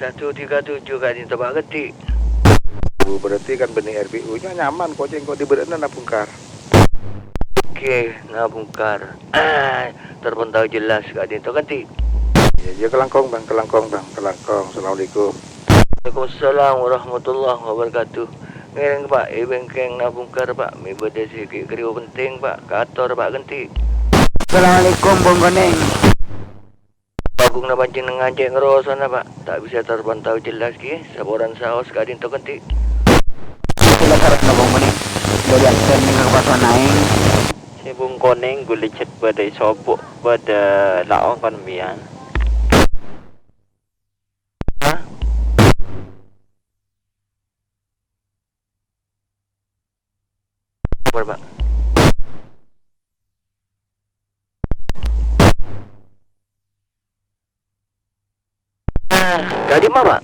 satu tiga tujuh ka'dinto, Pak, ghântè'. Oh, berarti kan bânnè R B U-nya nyaman, kok cèng kok dibârâ'na nabungkar. Oke, nabungkar. Terpantau jelas ka'dinto ghântè'. Iya, iya, kalangkong, Bang, kalangkong, Bang, kalangkong. Assalamualaikum. Waalaikumsalam warahmatullahi wabarakatuh. Ngèrèng, Pak, è bengkeng nabungkar, Pak. Mè' bâdâ sè ghi' kèya penting, Pak. Kator, Pak, ghântè'. Assalamualaikum, Bung Konèng. Baguna panjhennengngan cè' ngrosona, Pak. Ta' bisa terpantau jelas, ghi. Saporan saos ka'dinto ghântè'. Kula sareng Bung Konèng. Dhâri Aksen ka Pasanaèng. Sè Bung Konèng ghuli cè' bâdâ è Sobo', bâdâ la ongkon biyan. Hah? Sabar, Pak. Ah, ka'dimma, Pak?